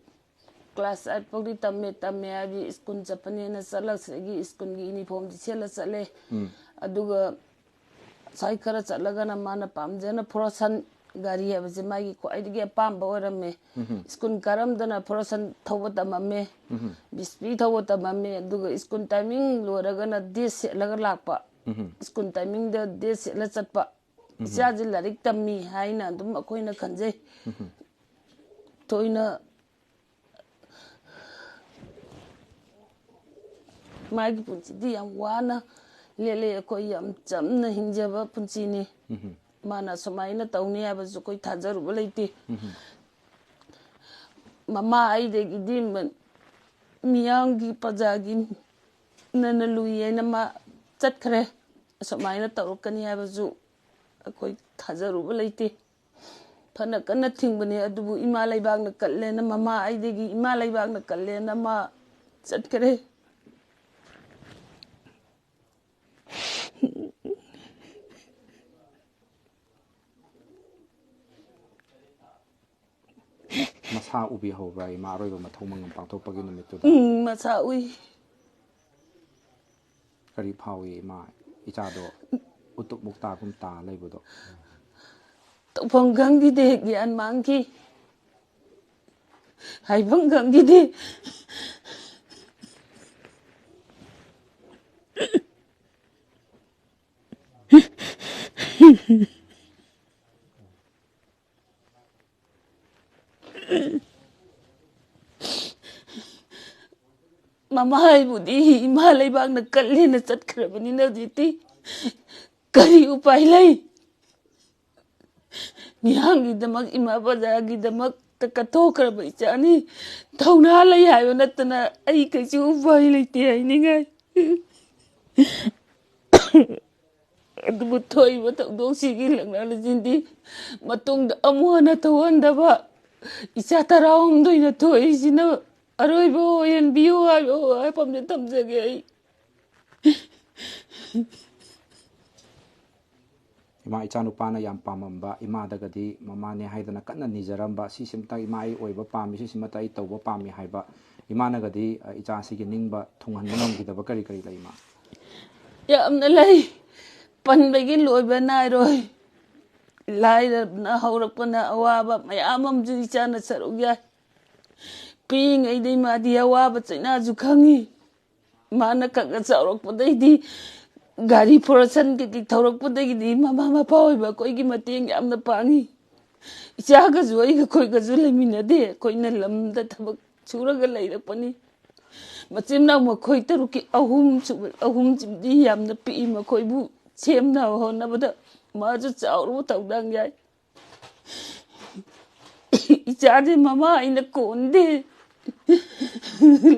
ꯀ꯭ꯂꯥꯁ ꯑꯩꯠ ꯐꯥꯎꯗꯤ ꯇꯝꯃꯦ, ꯇꯝꯃꯦ ꯍꯥꯏꯗꯤ ꯁ꯭ꯀꯨꯜ ꯆꯠꯄꯅꯦꯅ ꯆꯠꯂꯁꯤꯗꯒꯤ ꯁ꯭ꯀꯨꯜꯒꯤ ꯌꯨꯅꯤꯐꯣꯔꯝꯗꯤ ꯁꯦꯠꯂ ꯆꯠꯂꯦ꯫ ꯎꯝ꯫ ꯑꯗꯨꯒ ꯉꯁꯥꯏ ꯈꯔ ꯆꯠꯂꯒꯅ ꯃꯥꯅ ꯄꯥꯝꯖꯅ ꯐꯣꯔꯁꯟ ꯒꯥꯔꯤ ꯍꯥꯏꯕꯁꯦ ꯃꯥꯒꯤ ꯈ꯭ꯋꯥꯏꯗꯒꯤ ꯑꯄꯥꯝꯕ ꯑꯣꯏꯔꯝꯃꯦ꯫ ꯎꯝ꯫ ꯁ꯭ꯀꯨꯜ ꯀꯥꯔꯝꯗꯅ ꯐꯣꯔꯁꯟ ꯊꯧꯕ ꯇꯝꯃꯝꯃꯦ, ꯎꯝ꯫ ꯕꯤꯁꯄꯤ ꯊꯧꯕ ꯇꯝꯃꯝꯃꯦ꯫ ꯑꯗꯨꯒ ꯁ꯭ꯀꯨꯜ ꯇꯥꯏꯃꯤꯡ ꯂꯣꯏꯔꯒꯅ ꯗ꯭ꯔꯦꯁ ꯁꯦꯠꯂꯒ ꯂꯥꯛꯄ, ꯎꯝ꯫ ꯁ꯭ꯀꯨꯜ ꯇꯥꯏꯃꯤꯡꯗ ꯗ꯭ꯔꯦꯁ ꯁꯦꯠꯂ ꯆꯠꯄ꯫ ꯎꯝ꯫ ꯏꯆꯥꯁꯦ ꯂꯥꯏꯔꯤꯛ ꯇꯝꯃꯤ ꯍꯥꯏꯅ ꯑꯗꯨꯝ ꯑꯩꯈꯣꯏꯅ ꯈꯟꯖꯩ꯫ ꯎꯝ꯫ ꯊꯣꯏꯅ ꯃꯥꯒꯤ ꯄꯨꯟꯁꯤꯗꯤ ꯌꯥꯝ ꯋꯥꯅ ꯂꯦꯜꯂꯦ꯫ ꯑꯩꯈꯣꯏ ꯌꯥꯝ ꯆꯝꯅ ꯍꯤꯡꯖꯕ ꯄꯨꯟꯁꯤꯅꯤ꯫ ꯎꯝ꯫ ꯃꯥꯅ ꯁꯨꯃꯥꯏꯅ ꯇꯧꯅꯤ ꯍꯥꯏꯕꯁꯨ ꯑꯩꯈꯣꯏ ꯊꯥꯖꯔꯨꯕ ꯂꯩꯇꯦ꯫ ꯎꯝ꯫ ꯃꯃꯥ ꯑꯩꯗꯒꯤꯗꯤ ꯃ-, ꯃꯤꯌꯥꯝꯒꯤ ꯄ꯭ꯔꯖꯥꯒꯤ ꯅꯅ ꯂꯨꯏ ꯍꯥꯏꯅ ꯃꯥ ꯆꯠꯈ꯭ꯔꯦ꯫ ꯑꯁꯨꯃꯥꯏꯅ ꯇꯧꯔꯛꯀꯅꯤ ꯍꯥꯏꯕꯁꯨ ꯑꯩꯈꯣꯏ ꯊꯥꯖꯔꯨꯕ ꯂꯩꯇꯦ꯫ ꯐꯅ ꯀꯟꯅ ꯊꯤꯡꯕꯅꯦ, ꯑꯗꯨꯕꯨ ꯏꯃꯥ ꯂꯩꯕꯥꯛꯅ ꯀꯜꯂꯦꯅ, ꯃꯃꯥ ꯑꯩꯗꯒꯤ ꯏꯃꯥ ꯂꯩꯕꯥꯛꯅ ꯀꯜꯂꯦꯅ ꯃꯥ ꯆꯠꯈ꯭ꯔꯦ꯫ ꯃꯁꯥ ꯎꯕꯤꯍꯧꯕ꯭ꯔꯥ ꯏꯃꯥ ꯑꯔꯣꯏꯕ ꯃꯊꯧ ꯃꯉꯝ ꯄꯥꯡꯊꯣꯛꯄꯒꯤ ꯅꯨꯃꯤꯠꯇꯨꯗ? ꯎꯝ, ꯃꯁꯥ ꯎꯏ꯫ ꯀꯔꯤ ꯐꯥꯎꯏ ꯏꯃꯥ, ꯏꯆꯥꯗꯣ ꯎꯇꯨꯞ ꯃꯨꯛꯇꯥꯒꯨꯝ ꯇꯥ ꯂꯩꯕꯗꯣ? ꯇꯧꯐꯝ ꯈꯪꯈꯤꯗꯦ, ꯒ꯭ꯌꯥꯟ ꯃꯥꯡꯈꯤ, ꯍꯥꯏꯐꯝ ꯈꯪꯈꯤꯗꯦ꯫ ꯃꯃꯥ ꯍꯥꯏꯕꯨꯗꯤ ꯏꯃꯥ ꯂꯩꯕꯥꯛꯅ ꯀꯜꯂꯦꯅ ꯆꯠꯈ꯭ꯔꯕꯅꯤꯅ ꯍꯧꯖꯤꯛꯇꯤ ꯀꯔꯤ ꯎꯄꯥꯏ ꯂꯩ? ꯃꯤꯌꯥꯝꯒꯤꯗꯃꯛ, ꯏꯃꯥ ꯄ꯭ꯔꯖꯥꯒꯤꯗꯃꯛꯇ ꯀꯠꯊꯣꯛꯈ꯭ꯔꯕ ꯏꯆꯥꯅꯤ꯫ ꯊꯧꯅꯥ ꯂꯩ ꯍꯥꯏꯕ ꯅꯠꯇꯅ ꯑꯩ ꯀꯩꯁꯨ ꯎꯄꯥꯏ ꯂꯩꯇꯦ ꯍꯥꯏꯅꯤꯡꯉꯥꯏ꯫ ꯑꯗꯨꯕꯨ ꯊꯣꯛꯏꯕ ꯊꯧꯗꯣꯛꯁꯤꯒꯤ ꯂꯛꯅꯔꯁꯤꯗꯤ ꯃꯇꯨꯡꯗ ꯑꯃꯨꯛ ꯍꯟꯅ ꯊꯣꯛꯍꯟꯗꯕ, ꯏꯆꯥ ꯇꯔꯥꯍꯨꯝꯗꯣꯏꯅ ꯊꯣꯛꯏꯁꯤꯅ ꯑꯔꯣꯏꯕ ꯑꯣꯏꯍꯟꯕꯤꯌꯨ ꯍꯥꯏꯕ ꯋꯥꯐꯝꯁꯦ ꯊꯝꯖꯒꯦ ꯑꯩ꯫ ꯏꯃꯥ, ꯏꯆꯥꯅꯨꯄꯥꯅ ꯌꯥꯝ ꯄꯥꯝꯃꯝꯕ, ꯏꯃꯥꯗꯒꯗꯤ ꯃꯃꯥꯅꯦ ꯍꯥꯏꯗꯅ ꯀꯟꯅ ꯅꯤꯖꯔꯝꯕ, "ꯁꯤꯁꯤꯃꯇ ꯏꯃꯥ ꯑꯩ ꯑꯣꯏꯕ ꯄꯥꯝꯃꯤ, ꯁꯤꯁꯤꯃꯇ ꯑꯩ ꯇꯧꯕ ꯄꯥꯝꯃꯤ" ꯍꯥꯏꯕ, ꯏꯃꯥꯅꯒꯗꯤ, ꯑ, ꯏꯆꯥꯁꯤꯒꯤ ꯅꯤꯡꯕ ꯊꯨꯡꯍꯟꯕ ꯉꯝꯈꯤꯗꯕ ꯀꯔꯤ ꯀꯔꯤ ꯂꯩ, ꯏꯃꯥ? ꯌꯥꯝꯅ ꯂꯩ꯫ ꯄꯟꯕꯒꯤ ꯂꯣꯏꯕ ꯅꯥꯏꯔꯣꯏ꯫ ꯂꯥꯏꯔꯕꯅ ꯍꯧꯔꯛꯄꯅ ꯑꯋꯥꯕ ꯃꯌꯥꯝ ꯑꯃꯁꯨ ꯏꯆꯥꯅ ꯁꯔꯨꯛ ꯌꯥꯏ꯫ ꯄꯤꯛꯏꯉꯩꯗꯩ ꯃꯥꯗꯤ ꯑꯋꯥꯕ ꯆꯩꯅꯥꯁꯨ ꯈꯪꯉꯤ꯫ ꯃꯥꯅ ꯈꯔ ꯈꯔ ꯆꯥꯎꯔꯛꯄꯗꯩꯗꯤ, ꯒꯥꯔꯤ ꯐꯣꯔꯁꯟ ꯀꯩꯀꯩ ꯊꯧꯔꯛꯄꯗꯒꯤꯗꯤ ꯃꯃꯥ ꯃꯄꯥ ꯑꯣꯏꯕ ꯑꯩꯈꯣꯏꯒꯤ ꯃꯇꯦꯡ ꯌꯥꯝꯅ ꯄꯥꯡꯉꯤ꯫ ꯏꯆꯥꯒꯁꯨ ꯑꯩꯒ ꯑꯩꯈꯣꯏꯒꯁꯨ ꯂꯩꯃꯤꯟꯅꯗꯦ꯫ ꯑꯩꯈꯣꯏꯅ ꯂꯝꯗ ꯊꯕꯛ ꯁꯨꯔꯒ ꯂꯩꯔꯛꯄꯅꯤ꯫ ꯃꯆꯤꯟ ꯃꯅꯥꯎ ꯃꯈꯣꯏ ꯇꯔꯨꯛꯀꯤ ꯑꯍꯨꯝ ꯁꯨꯕ, ꯑꯍꯨꯝꯁꯤꯕꯨꯗꯤ ꯌꯥꯝꯅ ꯄꯤꯛꯏ꯫ ꯃꯈꯣꯏꯕꯨ ꯁꯦꯝꯅꯕ ꯍꯣꯠꯅꯕꯗ ꯃꯥꯁꯨ ꯆꯥꯎꯔꯕ ꯊꯧꯗꯥꯡ ꯌꯥꯏ꯫ ꯏꯆꯥꯁꯦ ꯃꯃꯥ ꯑꯩꯅ ꯀꯣꯟꯗꯦ꯫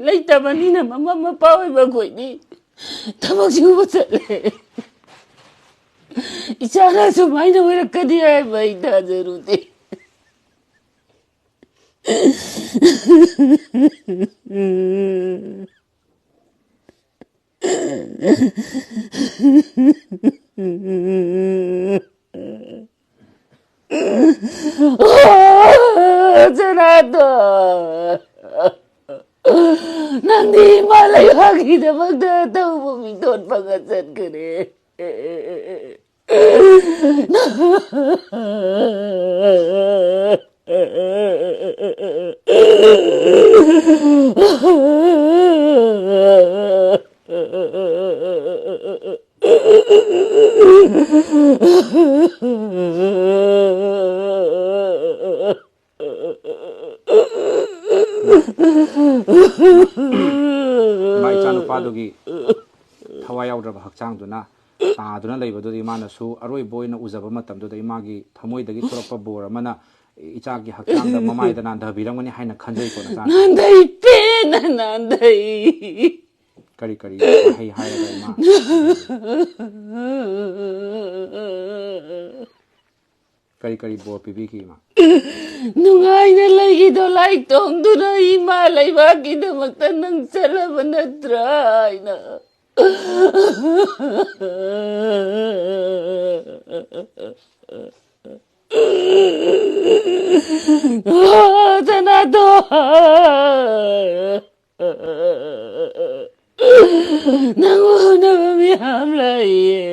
ꯂꯩꯇꯕꯅꯤꯅ ꯃꯃꯥ ꯃꯄꯥ ꯑꯣꯏꯕ ꯑꯩꯈꯣꯏꯗꯤ ꯊꯕꯛ ꯁꯨꯕ ꯆꯠꯂꯦ꯫ ꯏꯆꯥꯅ ꯁꯨꯃꯥꯏꯅ ꯑꯣꯏꯔꯛꯀꯅꯤ ꯍꯥꯏꯕ ꯑꯩ ꯊꯥꯖꯔꯨꯗꯦ꯫ ꯖꯅꯥꯗꯣ, ꯅꯪꯗꯤ ꯏꯃꯥ ꯂꯩꯕꯥꯛꯀꯤꯗꯃꯛꯇ ꯑꯇꯧꯕ ꯃꯤꯇꯣꯠ ꯐꯪꯉ ꯆꯠꯈ꯭ꯔꯦ꯫ ꯏꯃꯥ, ꯏꯆꯥꯅꯨꯄꯥꯗꯨꯒꯤ ꯊꯋꯥꯏ ꯌꯥꯎꯗ꯭ꯔꯕ ꯍꯛꯆꯥꯡꯗꯨꯅ ꯇꯥꯗꯨꯅ ꯂꯩꯕꯗꯨꯗ ꯏꯃꯥꯅꯁꯨ ꯑꯔꯣꯏꯕ ꯑꯣꯏꯅ ꯎꯖꯕ ꯃꯇꯝꯗꯨꯗ ꯏꯃꯥꯒꯤ ꯊꯃꯣꯏꯗꯒꯤ ꯊꯣꯔꯛꯄ ꯕꯣꯔ ꯑꯃꯅ ꯏꯆꯥꯒꯤ ꯍꯛꯆꯥꯡꯗ, ꯃꯃꯥꯏꯗ ꯅꯥꯟꯊꯕꯤꯔꯝꯒꯅꯤ ꯍꯥꯏꯅ ꯈꯟꯖꯩꯀꯣ, ꯅꯆꯥ? ꯅꯥꯟꯊꯩ, ꯄꯦꯟꯅ ꯅꯥꯟꯊꯩ꯫ ꯀꯔꯤ ꯀꯔꯤ ꯋꯥꯍꯩ ꯍꯥꯏꯔꯒ ꯏꯃꯥ? ꯀꯔꯤ ꯀꯔꯤ ꯕꯣꯔ ꯄꯤꯕꯤꯈꯤ ꯏꯃꯥ? ꯅꯨꯡꯉꯥꯏꯅ ꯂꯩꯈꯤꯗꯣ ꯂꯥꯏ ꯇꯣꯡꯗꯨꯅ ꯏꯃꯥ ꯂꯩꯕꯥꯛꯀꯤꯗꯃꯛꯇ ꯅꯪ ꯆꯠꯂꯕ ꯅꯠꯇ꯭ꯔꯥ ꯍꯥꯏꯅ꯫ ꯁꯅꯥꯗꯣ, ꯅꯪ ꯎꯅꯕ ꯃꯌꯥꯝ ꯂꯩꯌꯦ꯫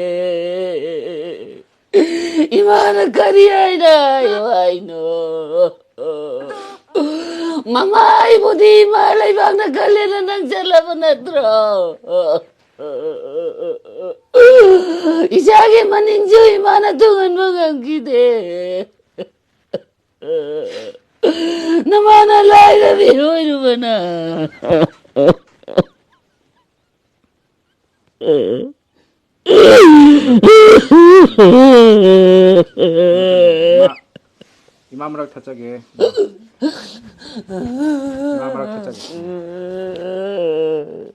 ꯏꯃꯥꯅ ꯀꯔꯤ ꯍꯥꯏꯅ ꯍꯥꯏꯌꯣ ꯍꯥꯏꯅꯣ? ꯃꯃꯥ, ꯑꯩꯕꯨꯗꯤ ꯏꯃꯥ ꯂꯩꯕꯥꯛꯅ ꯈꯜꯂꯦꯅ ꯅꯪ ꯆꯠꯂꯕ ꯅꯠꯇ꯭ꯔꯣ? ꯏꯆꯥꯒꯤ ꯃꯅꯤꯡꯁꯨ ꯏꯃꯥꯅ ꯊꯨꯡꯍꯟꯕ ꯉꯝꯈꯤꯗꯦ꯫ ꯅꯃꯥꯅ ꯂꯥꯏꯔꯕꯤ ꯑꯣꯏꯔꯨꯕꯅ꯫ ꯏꯃꯥ, ꯏꯃꯥ ꯃꯔꯛ ꯊꯠꯆꯒꯦ꯫ ꯏꯃꯥ ꯃꯔꯛ ꯊꯠꯆꯒꯦ꯫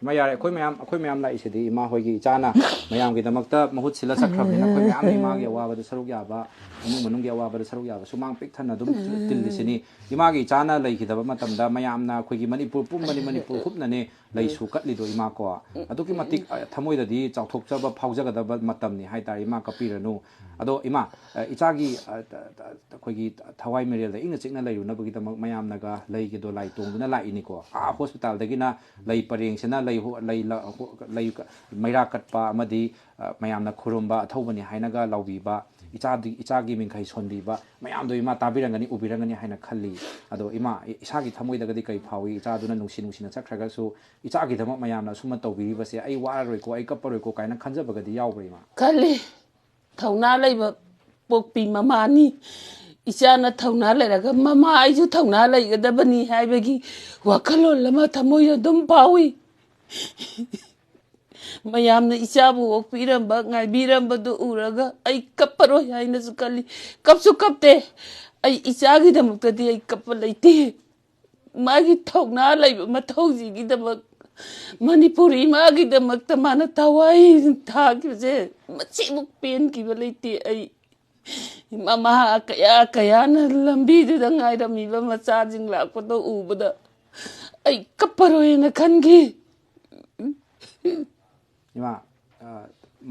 ꯏꯃꯥ, ꯌꯥꯔꯦ, ꯑꯩꯈꯣꯏ ꯃꯌꯥꯝ, ꯑꯩꯈꯣꯏ ꯃꯌꯥꯝ ꯂꯥꯛꯏꯁꯤꯗꯤ ꯏꯃꯥ ꯍꯣꯏꯒꯤ ꯏꯆꯥꯅ ꯃꯌꯥꯝꯒꯤꯗꯃꯛꯇ ꯃꯍꯨꯠ ꯁꯤꯜꯂ ꯆꯠꯈ꯭ꯔꯕꯅꯤꯅ ꯑꯩꯈꯣꯏ ꯃꯌꯥꯝꯅ ꯏꯃꯥꯒꯤ ꯑꯋꯥꯕꯗ ꯁꯔꯨꯛ ꯌꯥꯕ, ꯏꯃꯨꯡ ꯃꯅꯨꯡꯒꯤ ꯑꯋꯥꯕꯗ ꯁꯔꯨꯛ ꯌꯥꯕ ꯁꯨꯃꯥꯡ ꯄꯤꯛ ꯊꯟꯅ ꯑꯗꯨꯝ ꯇꯤꯜꯂꯤꯁꯤꯅꯤ꯫ ꯏꯃꯥꯒꯤ ꯏꯆꯥꯅ ꯂꯩꯈꯤꯗꯕ ꯃꯇꯝꯗ ꯃꯌꯥꯝꯅ ꯑꯩꯈꯣꯏꯒꯤ ꯃꯅꯤꯄꯨꯔ ꯄꯨꯝꯕꯅꯤ, ꯃꯅꯤꯄꯨꯔ ꯍꯨꯞꯅꯅꯦ ꯂꯩꯁꯨ ꯀꯠꯂꯤꯗꯣ ꯏꯃꯥ ꯀꯣ꯫ ꯑꯗꯨꯛꯀꯤ ꯃꯇꯤꯛ, ꯑ, ꯊꯃꯣꯏꯗꯗꯤ ꯆꯥꯎꯊꯣꯛꯆꯕ ꯐꯥꯎꯖꯒꯗꯕ ꯃꯇꯝꯅꯤ ꯍꯥꯏꯇꯥꯔꯦ ꯏꯃꯥ ꯀꯞꯄꯤꯔꯅꯨ꯫ ꯑꯗꯣ ꯏꯃꯥ, ꯑ, ꯏꯆꯥꯒꯤ, ꯑ, ꯇ-, ꯇ-, ꯑꯩꯈꯣꯏꯒꯤ ꯊꯋꯥꯏ ꯃꯤꯔꯦꯜꯗ ꯏꯪꯅ ꯆꯤꯛꯅ ꯂꯩꯔꯨꯅꯕꯒꯤꯗꯃꯛ ꯃꯌꯥꯝꯅꯒ ꯂꯩꯒꯤ ꯗꯣꯂꯥꯏ ꯇꯣꯡꯗꯨꯅ ꯂꯥꯛꯏꯅꯤꯀꯣ꯫ ꯑꯥ ꯍꯣꯁꯄꯤꯇꯥꯜꯗꯒꯤꯅ ꯂꯩ ꯄꯔꯦꯡꯁꯤꯅ ꯂꯩ ꯍꯣ-, ꯂꯩ ꯂ-, ꯍꯣ-, ꯂꯩ ꯀ-, ꯃꯩꯔꯥ ꯀꯠꯄ ꯑꯃꯗꯤ, ꯑ, ꯃꯌꯥꯝꯅ ꯈꯨꯔꯨꯝꯕ ꯑꯊꯧꯕꯅꯤ ꯍꯥꯏꯅꯒ ꯂꯥꯎꯕꯤꯕ, ꯏꯆꯥꯗꯤ, ꯏꯆꯥꯒꯤ ꯃꯤꯡꯈꯩ ꯁꯣꯟꯕꯤꯕ ꯃꯌꯥꯝꯗꯣ ꯏꯃꯥ ꯇꯥꯕꯤꯔꯝꯒꯅꯤ, ꯎꯕꯤꯔꯝꯒꯅꯤ ꯍꯥꯏꯅ ꯈꯜꯂꯤ꯫ ꯑꯗꯣ ꯏꯃꯥ, ꯏ-, ꯏꯁꯥꯒꯤ ꯊꯃꯣꯏꯗꯒꯗꯤ ꯀꯔꯤ ꯐꯥꯎꯏ? ꯏꯆꯥꯗꯨꯅ ꯅꯨꯡꯁꯤ ꯅꯨꯡꯁꯤꯅ ꯆꯠꯈ꯭ꯔꯒꯁꯨ ꯏꯆꯥꯒꯤꯗꯃꯛ ꯃꯌꯥꯝꯅ ꯑꯁꯨꯝꯅ ꯇꯧꯕꯤꯔꯤꯕꯁꯦ ꯑꯩ ꯋꯥꯔꯔꯣꯏꯀꯣ, ꯑꯩ ꯀꯞꯄꯔꯣꯏꯀꯣ ꯀꯥꯏꯅ ꯈꯟꯖꯕꯒꯗꯤ ꯌꯥꯎꯕ꯭ꯔꯥ ꯏꯃꯥ? ꯈꯜꯂꯤ꯫ ꯊꯧꯅꯥ ꯂꯩꯕ ꯄꯣꯛꯄꯤ ꯃꯃꯥꯅꯤ꯫ ꯏꯆꯥꯅ ꯊꯧꯅꯥ ꯂꯩꯔꯒ ꯃꯃꯥ ꯑꯩꯁꯨ ꯊꯧꯅꯥ ꯂꯩꯒꯗꯕꯅꯤ ꯍꯥꯏꯕꯒꯤ ꯋꯥꯈꯜꯂꯣꯟ ꯑꯃ ꯊꯃꯣꯏꯗ ꯑꯗꯨꯝ ꯐꯥꯎꯏ꯫ ꯃꯌꯥꯝꯅ ꯏꯆꯥꯕꯨ ꯑꯣꯛꯄꯤꯔꯝꯕ, ꯉꯥꯏꯕꯤꯔꯝꯕꯗꯨ ꯎꯔꯒ ꯑꯩ ꯀꯞꯄꯔꯣꯏ ꯍꯥꯏꯅꯁꯨ ꯈꯜꯂꯤ꯫ ꯀꯞꯁꯨ ꯀꯞꯇꯦ꯫ ꯑꯩ ꯏꯆꯥꯒꯤꯗꯃꯛꯇꯗꯤ ꯑꯩ ꯀꯞꯄ ꯂꯩꯇꯦ꯫ ꯃꯥꯒꯤ ꯊꯧꯅꯥ ꯂꯩꯕ ꯃꯊꯧꯁꯤꯒꯤꯗꯃꯛ ꯃꯅꯤꯄꯨꯔꯤ ꯏꯃꯥꯒꯤꯗꯃꯛꯇ ꯃꯥꯅ ꯊꯋꯥꯏ ꯊꯥꯈꯤꯕꯁꯦ ꯃꯁꯤꯃꯨꯛ ꯄꯦꯟꯈꯤꯕ ꯂꯩꯇꯦ ꯑꯩ꯫ ꯃꯃꯥ ꯀꯌꯥ ꯀꯌꯥꯅ ꯂꯝꯕꯤꯗꯨꯗ ꯉꯥꯏꯔꯝꯃꯤꯕ ꯃꯆꯥꯁꯤꯡ ꯂꯥꯛꯄꯗꯣ ꯎꯕꯗ ꯑꯩ ꯀꯞꯄꯔꯣꯏꯅ ꯈꯟꯈꯤ꯫ ꯏꯃꯥ, ꯑ,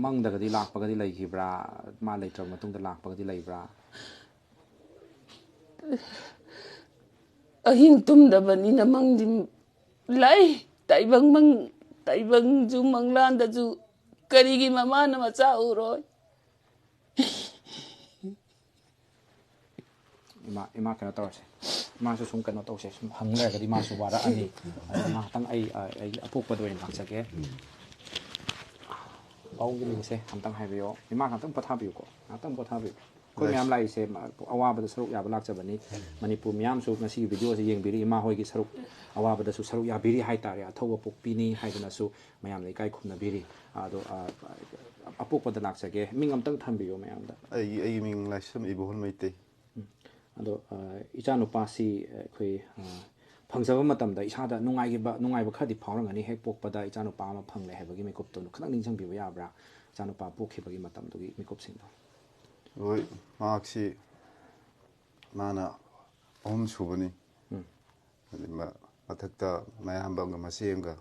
ꯃꯪꯗꯒꯗꯤ ꯂꯥꯛꯄꯒꯗꯤ ꯂꯩꯈꯤꯕ꯭ꯔꯥ? ꯃꯥ ꯂꯩꯇ꯭ꯔꯕ ꯃꯇꯨꯡꯗ ꯂꯥꯛꯄꯒꯗꯤ ꯂꯩꯕ꯭ꯔꯥ? ꯑꯍꯤꯡ ꯇꯨꯝꯗꯕꯅꯤꯅ ꯃꯪꯗꯤ ꯂꯥꯛꯏ꯫ ꯇꯥꯏꯕꯪ ꯃꯪ, ꯇꯥꯏꯕꯪꯁꯨ ꯃꯪꯂꯥꯟꯗꯁꯨ ꯀꯔꯤꯒꯤ ꯃꯃꯥꯅ ꯃꯆꯥ ꯎꯔꯣꯏ? ꯏꯃꯥ, ꯏꯃꯥ, ꯀꯩꯅꯣ ꯇꯧꯔꯁꯦ, ꯏꯃꯥꯁꯨ ꯁꯨꯝ ꯀꯩꯅꯣ ꯇꯧꯁꯦ, ꯁꯨꯝ ꯍꯪ ꯂꯩꯔꯒꯗꯤ ꯃꯥꯁꯨ ꯋꯥꯔꯛꯑꯅꯤ꯫ ꯑꯗꯨꯅ ꯉꯥꯏꯍꯥꯛꯇꯪ ꯑꯩ, ꯑ, ꯑꯩ ꯑꯄꯣꯛꯄꯗ ꯑꯣꯏꯅ ꯂꯥꯛꯆꯒꯦ꯫ ꯄꯥꯕꯨꯡꯒꯤ ꯃꯤꯡꯁꯦ ꯑꯝꯇꯪ ꯍꯥꯏꯕꯤꯌꯣ꯫ ꯏꯃꯥ, ꯉꯥꯛꯇꯪ ꯄꯣꯊꯥꯕꯤꯌꯨꯀꯣ, ꯉꯥꯛꯇꯪ ꯄꯣꯊꯥꯕꯤꯌꯨ꯫ ꯑꯩꯈꯣꯏ ꯃꯌꯥꯝ ꯂꯥꯛꯏꯁꯦ, ꯃ-, ꯑꯋꯥꯕꯗ ꯁꯔꯨꯛ ꯌꯥꯕ ꯂꯥꯛꯆꯕꯅꯤ꯫ ꯃꯅꯤꯄꯨꯔ ꯃꯤꯌꯥꯝꯁꯨ ꯉꯁꯤꯒꯤ ꯚꯤꯗꯤꯑꯣꯁꯦ ꯌꯦꯡꯕꯤꯔꯤ, ꯏꯃꯥ ꯍꯣꯏꯒꯤ ꯁꯔꯨꯛ, ꯑꯋꯥꯕꯗꯁꯨ ꯁꯔꯨꯛ ꯌꯥꯕꯤꯔꯤ ꯍꯥꯏꯇꯥꯔꯦ꯫ ꯑꯊꯧꯕ ꯄꯣꯛꯄꯤꯅꯤ ꯍꯥꯏꯗꯅꯁꯨ ꯃꯌꯥꯝꯅ ꯏꯀꯥꯏ ꯈꯨꯝꯅꯕꯤꯔꯤ꯫ ꯑꯗꯣ, ꯑ, ꯑꯄꯣꯛꯄꯗ ꯂꯥꯛꯆꯒꯦ꯫ ꯃꯤꯡ ꯑꯝꯇꯪ ꯊꯝꯕꯤꯌꯣ ꯃꯌꯥꯝꯗ꯫ ꯑꯩꯒꯤ ꯑꯩꯒꯤ ꯃꯤꯡ ꯂꯥꯏꯁ꯭ꯔꯝ ꯏꯕꯣꯍꯜ ꯃꯩꯇꯩ꯫ ꯎꯝ꯫ ꯑꯗꯣ, ꯑ, ꯏꯆꯥꯅꯨꯄꯥꯁꯤ ꯑꯩꯈꯣꯏ, ꯑ, ꯐꯪꯖꯕ ꯃꯇꯝꯗ ꯏꯁꯥꯗ ꯅꯨꯡꯉꯥꯏꯈꯤꯕ, ꯅꯨꯡꯉꯥꯏꯕ ꯈꯔꯗꯤ ꯐꯥꯎꯔꯝꯒꯅꯤ꯫ ꯍꯦꯛ ꯄꯣꯛꯄꯗ ꯏꯆꯥꯅꯨꯄꯥ ꯑꯃ ꯐꯪꯂꯦ ꯍꯥꯏꯕꯒꯤ ꯃꯤꯀꯨꯞꯇꯣ ꯈꯤꯇꯪ ꯅꯤꯡꯁꯤꯡꯕꯤꯕ ꯌꯥꯕ꯭ꯔꯥ? ꯏꯆꯥꯅꯨꯄꯥ ꯄꯣꯛꯈꯤꯕꯒꯤ ꯃꯇꯝꯗꯨꯒꯤ ꯃꯤꯀꯨꯞꯁꯤꯡꯗꯣ꯫ ꯍꯣꯏ, ꯃꯍꯥꯛꯁꯤ ꯃꯥꯅ ꯑꯍꯨꯝ ꯁꯨꯕꯅꯤ꯫ ꯎꯝ꯫ ꯍꯥꯏꯗꯤ ꯃ-, ꯃꯊꯛꯇ ꯃꯌꯥꯝꯕ ꯑꯃꯒ ꯃꯆꯦ ꯑꯃꯒ,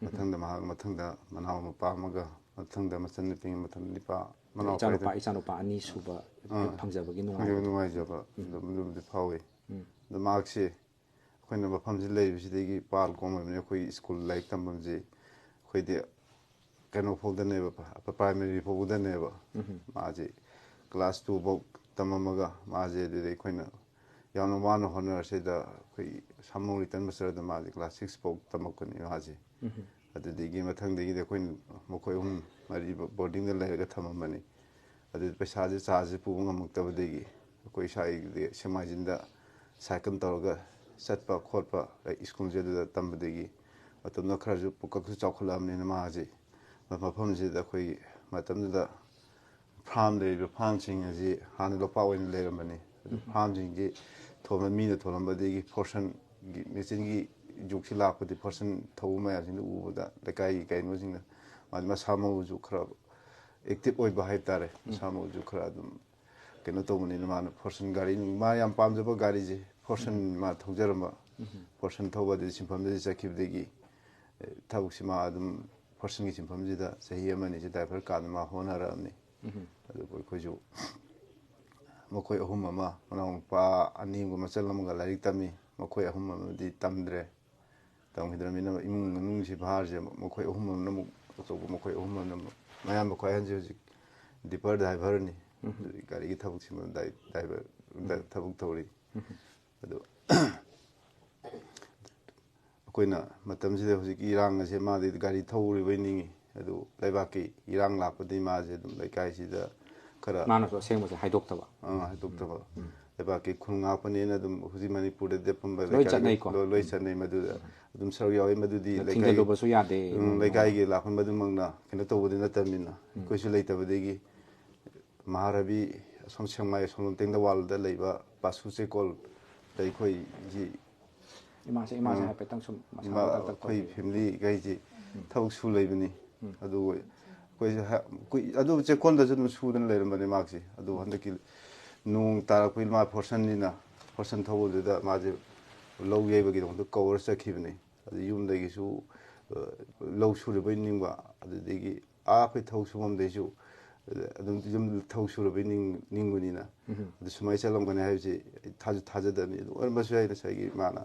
ꯃꯊꯪꯗ ꯃꯍꯥꯛ, ꯃꯊꯪꯗ ꯃꯅꯥꯎ ꯅꯨꯄꯥ ꯑꯃꯒ, ꯃꯊꯪꯗ ꯃꯆꯟꯅꯨꯄꯤ ꯑꯃ, ꯃꯊꯪ ꯅꯨꯄꯥ, ꯃꯅꯥꯎ ꯏꯆꯥꯅꯨꯄꯥ, ꯈ꯭ꯋꯥꯏꯗ-, ꯏꯆꯥꯅꯨꯄꯥ ꯑꯅꯤ ꯁꯨꯕ ꯑꯥ, ꯐꯪꯖꯕꯒꯤ ꯈꯪꯖꯕ ꯅꯨꯡꯉꯥꯏꯕꯗꯣ꯫ ꯅꯨꯡꯉꯥꯏꯖꯕ ꯑꯗꯨꯝ ꯑꯗꯨꯝꯗꯤ ꯐꯥꯎꯏ꯫ ꯎꯝ꯫ ꯑꯗꯣ ꯃꯍꯥꯛꯁꯦ ꯑꯩꯈꯣꯏꯅ ꯃꯐꯝꯁꯤ ꯂꯩꯕꯁꯤꯗꯒꯤ ꯄꯥꯜ ꯀꯣꯝꯕꯅꯤ꯫ ꯑꯩꯈꯣꯏ ꯁ꯭ꯀꯨꯜ ꯂꯥꯏꯔꯤꯛ ꯇꯝꯐꯝꯁꯤ ꯑꯩꯈꯣꯏꯗꯤ ꯀꯩꯅꯣ ꯐꯥꯎꯗꯅꯦꯕ, ꯄ꯭ꯔꯥꯏꯃꯔꯤ ꯐꯥꯎꯕꯗꯅꯦꯕ꯫ ꯎꯝ꯫ ꯃꯥꯁꯦ ꯀ꯭ꯂꯥꯁ ꯇꯨ ꯐꯥꯎ ꯇꯝꯃꯝꯃꯒ ꯃꯥꯁꯦ ꯑꯗꯨꯗ ꯑꯩꯈꯣꯏꯅ ꯌꯥꯝꯅ ꯋꯥꯅ ꯍꯣꯠꯅꯔꯁꯤꯗ ꯑꯩꯈꯣꯏ ꯁꯥꯃꯨ ꯂꯤꯇꯜ ꯃꯁꯇꯔꯗ ꯃꯥꯁꯦ ꯀ꯭ꯂꯥꯁ ꯁꯤꯛꯁ ꯐꯥꯎ ꯇꯝꯃꯛꯄꯅꯤ ꯃꯥꯁꯦ꯫ ꯎꯝ꯫ ꯑꯗꯨꯗꯒꯤ ꯃꯊꯪꯗꯒꯤꯗꯤ ꯑꯩꯈꯣꯏꯅ ꯃꯈꯣꯏ ꯑꯍꯨꯝ ꯃꯔꯤ ꯕꯣꯔꯗꯤꯡꯗ ꯂꯩꯔꯒ ꯊꯝꯃꯝꯕꯅꯤ꯫ ꯑꯗꯨ ꯄꯩꯁꯥꯁꯦ, ꯆꯥꯔꯖꯁꯦ ꯄꯨꯕ ꯉꯝꯃꯛꯇꯕꯗꯒꯤ ꯑꯩꯈꯣꯏ ꯏꯁꯥꯒꯤꯗꯤ ꯁꯦꯛꯃꯥꯏꯖꯤꯟꯗ ꯁꯥꯏꯀꯜ ꯇꯧꯔꯒ ꯆꯠꯄ ꯈꯣꯠꯄ, ꯁ꯭ꯀꯨꯜꯁꯦ ꯑꯗꯨꯗ ꯇꯝꯕꯗꯒꯤ ꯃꯇꯝꯗ ꯈꯔꯁꯨ ꯄꯨꯀꯛꯁꯨ ꯆꯥꯎꯈꯠꯂꯛꯑꯕꯅꯤꯅ ꯃꯥꯁꯤ ꯃꯐꯝꯁꯤꯗ ꯑꯩꯈꯣꯏꯒꯤ ꯃꯇꯝꯗꯨꯗ ꯐꯥꯔꯝ ꯂꯩꯔꯤꯕ ꯐꯥꯔꯝꯁꯤꯡ ꯑꯁꯤ ꯍꯥꯟꯅ ꯂꯣꯛꯄꯥꯛ ꯑꯣꯏꯅ ꯂꯩꯔꯝꯕꯅꯤ꯫ ꯑꯗꯨ ꯐꯥꯔꯝꯁꯤꯡꯁꯤ ꯊꯣꯟꯕ, ꯃꯤꯅ ꯊꯣꯜꯂꯝꯕꯗꯒꯤ ꯐꯣꯔꯁꯟꯒꯤ ꯃꯦꯆꯤꯟꯒꯤ ꯖꯨꯛꯁꯤ ꯂꯥꯛꯄꯗꯤ ꯐꯣꯔꯁꯟ ꯊꯧꯕ ꯃꯌꯥꯝꯁꯤꯡꯗꯣ ꯎꯕꯗ ꯂꯩꯀꯥꯏꯒꯤ ꯀꯩꯅꯣꯁꯤꯡꯅ, ꯃꯥꯗꯤ ꯃꯁꯥ ꯃꯎꯁꯨ ꯈꯔ ꯑꯦꯛꯇꯤꯚ ꯑꯣꯏꯕ ꯍꯥꯏꯕ ꯇꯥꯔꯦ, ꯃꯁꯥ ꯃꯎꯁꯨ ꯈꯔ ꯑꯗꯨꯝ ꯀꯩꯅꯣ ꯇꯧꯕꯅꯤꯅ, ꯃꯥꯅ ꯐꯣꯔꯁꯟ ꯒꯥꯔꯤ ꯅꯨꯡ, ꯃꯥ ꯌꯥꯝ ꯄꯥꯝꯖꯕ ꯒꯥꯔꯤꯁꯦ ꯐꯣꯔꯁꯟ, ꯃꯥ ꯊꯧꯖꯔꯝꯕ ꯐꯣꯔꯁꯟ ꯊꯧꯕ, ꯑꯗꯨꯗꯤ ꯁꯤꯟꯐꯝꯗꯨꯗ ꯆꯠꯈꯤꯕꯗꯒꯤ, ꯑꯦ, ꯊꯕꯛꯁꯤ ꯃꯥ ꯑꯗꯨꯝ ꯐꯣꯔꯁꯟꯒꯤ ꯁꯤꯟꯐꯝꯁꯤꯗ ꯆꯍꯤ ꯑꯃꯅꯤꯁꯦ ꯗ꯭ꯔꯥꯏꯚꯔ ꯀꯥꯗ ꯃꯥ ꯍꯣꯠꯅꯔꯛꯑꯕꯅꯤ꯫ ꯑꯗꯨꯕꯨ ꯑꯩꯈꯣꯏꯁꯨ ꯃꯈꯣꯏ ꯑꯍꯨꯝ ꯑꯃ, ꯃꯅꯥꯎꯅꯨꯄꯥ ꯑꯅꯤ ꯑꯃꯒ ꯃꯆꯜ ꯑꯃꯒ ꯂꯥꯏꯔꯤꯛ ꯇꯝꯃꯤ, ꯃꯈꯣꯏ ꯑꯍꯨꯝ ꯑꯃꯗꯤ ꯇꯝꯗ꯭ꯔꯦ꯫ ꯇꯝꯈꯤꯗ꯭ꯔꯕꯅꯤꯅ ꯏꯃꯨꯡ ꯃꯅꯨꯡꯁꯤ ꯚꯥꯔꯁꯦ ꯃꯈꯣꯏ ꯑꯍꯨꯝ ꯑꯃꯅ ꯑꯃꯨꯛ ꯑꯆꯧꯕ, ꯃꯈꯣꯏ ꯑꯍꯨꯝ ꯑꯃꯅ ꯑꯃꯨꯛ, ꯃꯌꯥꯝꯕ ꯈ꯭ꯋꯥꯏ ꯑꯍꯟꯁꯦ ꯍꯧꯖꯤꯛ ꯗꯤꯄꯔ ꯗ꯭ꯔꯥꯏꯚꯔꯅꯤ꯫ ꯒꯥꯔꯤꯒꯤ ꯊꯕꯛꯁꯤꯃ ꯗ꯭ꯔꯥꯏ-, ꯗ꯭ꯔꯥꯏꯚꯔ ꯊꯕꯛ ꯇꯧꯔꯤ꯫ ꯑꯗꯨ ꯑꯩꯈꯣꯏꯅ ꯃꯇꯝꯁꯤꯗ ꯍꯧꯖꯤꯛꯀꯤ ꯏꯔꯥꯡ ꯑꯁꯦ, ꯃꯥꯗꯤ ꯒꯥꯔꯤ ꯊꯧꯔꯤꯕꯩ ꯅꯤꯡꯉꯤ, ꯑꯗꯨ ꯂꯩꯕꯥꯛꯀꯤ ꯏꯔꯥꯡ ꯂꯥꯛꯄꯗꯒꯤ ꯃꯥꯁꯦ ꯑꯗꯨꯝ ꯂꯩꯀꯥꯏꯁꯤꯗ ꯈꯔ ꯃꯥꯅꯁꯨ ꯑꯁꯦꯡꯕꯁꯦ ꯍꯥꯏꯗꯣꯛꯇꯕ꯫ ꯑꯥ, ꯍꯥꯏꯗꯣꯛꯇꯕ꯫ ꯂꯩꯕꯥꯛꯀꯤ ꯈꯨꯜ ꯉꯥꯛꯄꯅꯦꯅ ꯑꯗꯨꯝ ꯍꯧꯖꯤꯛ ꯃꯅꯤꯄꯨꯔꯗ ꯂꯦꯞꯄꯝꯕ ꯂꯣꯏ ꯂꯩꯀꯥꯏꯒꯤ ꯆꯠꯅꯩꯀꯣ꯫ ꯂꯣꯏ, ꯂꯣꯏ ꯆꯠꯅꯩ꯫ ꯃꯗꯨꯗ ꯑꯗꯨꯝ ꯁꯔꯨꯛ ꯌꯥꯎꯏ꯫ ꯃꯗꯨꯗꯤ ꯂꯩꯀꯥꯏꯒꯤ, ꯊꯤꯡꯖꯤꯜꯂꯨꯕꯁꯨ ꯌꯥꯗꯦ꯫ ꯎꯝ, ꯂꯩꯀꯥꯏꯒꯤ ꯂꯥꯛꯄ ꯃꯗꯨꯃꯛꯅ ꯀꯩꯅꯣ ꯇꯧꯕꯗꯤ ꯅꯠꯇꯕꯅꯤꯅ, ꯑꯩꯈꯣꯏꯁꯨ ꯂꯩꯇꯕꯗꯒꯤ ꯃꯍꯥꯔꯕꯤ ꯑꯁꯣꯝ ꯁꯦꯛꯃꯥꯏ ꯑꯁꯣꯝꯂꯣꯝ ꯇꯦꯡꯅꯧꯄꯜꯗ ꯂꯩꯕ ꯄꯥꯁꯨ ꯆꯦꯀꯣꯜꯗ ꯑꯩꯈꯣꯏꯒꯤ ꯏꯃꯥꯁꯦ, ꯏꯃꯥꯁꯦ ꯎꯝ꯫ ꯍꯥꯏꯐꯦꯠꯇꯪ ꯁꯨꯝ ꯃꯁꯥ ꯏꯃꯥ, ꯃꯊꯛꯇ ꯑꯩꯈꯣꯏ ꯇꯧꯕꯤꯌꯨ꯫ ꯐꯦꯃꯤꯂꯤꯈꯩꯁꯤ ꯊꯕꯛ ꯁꯨ ꯂꯩꯕꯅꯤ꯫ ꯑꯗꯨ ꯑꯩꯈꯣꯏꯁꯦ ꯍ-, ꯀꯨꯏ-, ꯑꯗꯨ ꯆꯦꯛꯀꯣꯟꯗꯁꯨ ꯑꯗꯨꯝ ꯁꯨꯗꯅ ꯂꯩꯔꯝꯕꯅꯤ ꯃꯍꯥꯛꯁꯦ꯫ ꯑꯗꯨ ꯍꯟꯗꯛꯀꯤ ꯅꯣꯡ ꯇꯥꯔꯛꯄꯒꯤ ꯃꯥ ꯐꯣꯔꯁꯟꯅꯤꯅ, ꯐꯣꯔꯁꯟ ꯊꯧꯕꯗꯨꯗ ꯃꯥꯁꯦ ꯂꯧ ꯌꯩꯕꯒꯤꯗꯃꯛꯇ ꯀꯧꯔ ꯆꯠꯈꯤꯕꯅꯤ꯫ ꯑꯗꯨ ꯌꯨꯝꯗꯒꯤꯁꯨ, ꯑ, ꯂꯧ ꯁꯨꯔꯤꯕꯩ ꯅꯤꯡꯕ, ꯑꯗꯨꯗꯒꯤ ꯑꯥ ꯑꯩꯈꯣꯏ ꯊꯕꯛ ꯁꯨꯐꯝꯗꯩꯁꯨ, ꯑ, ꯑꯗꯨꯝ ꯌꯨꯝ ꯊꯕꯛ ꯁꯨꯔꯕꯩ ꯅꯤꯡ-, ꯅꯤꯡꯕꯅꯤꯅ꯫ ꯑꯗꯨ ꯁꯨꯃꯥꯏꯅ ꯆꯠꯂꯝꯒꯅꯤ ꯍꯥꯏꯕꯁꯤ ꯑꯩ ꯊꯥꯁꯨ ꯊꯥꯖꯗꯕꯅꯤ꯫ ꯑꯗꯨ ꯑꯣꯏꯔꯝꯕꯁꯨ ꯌꯥꯏ, ꯉꯁꯥꯏꯒꯤ ꯃꯥꯅ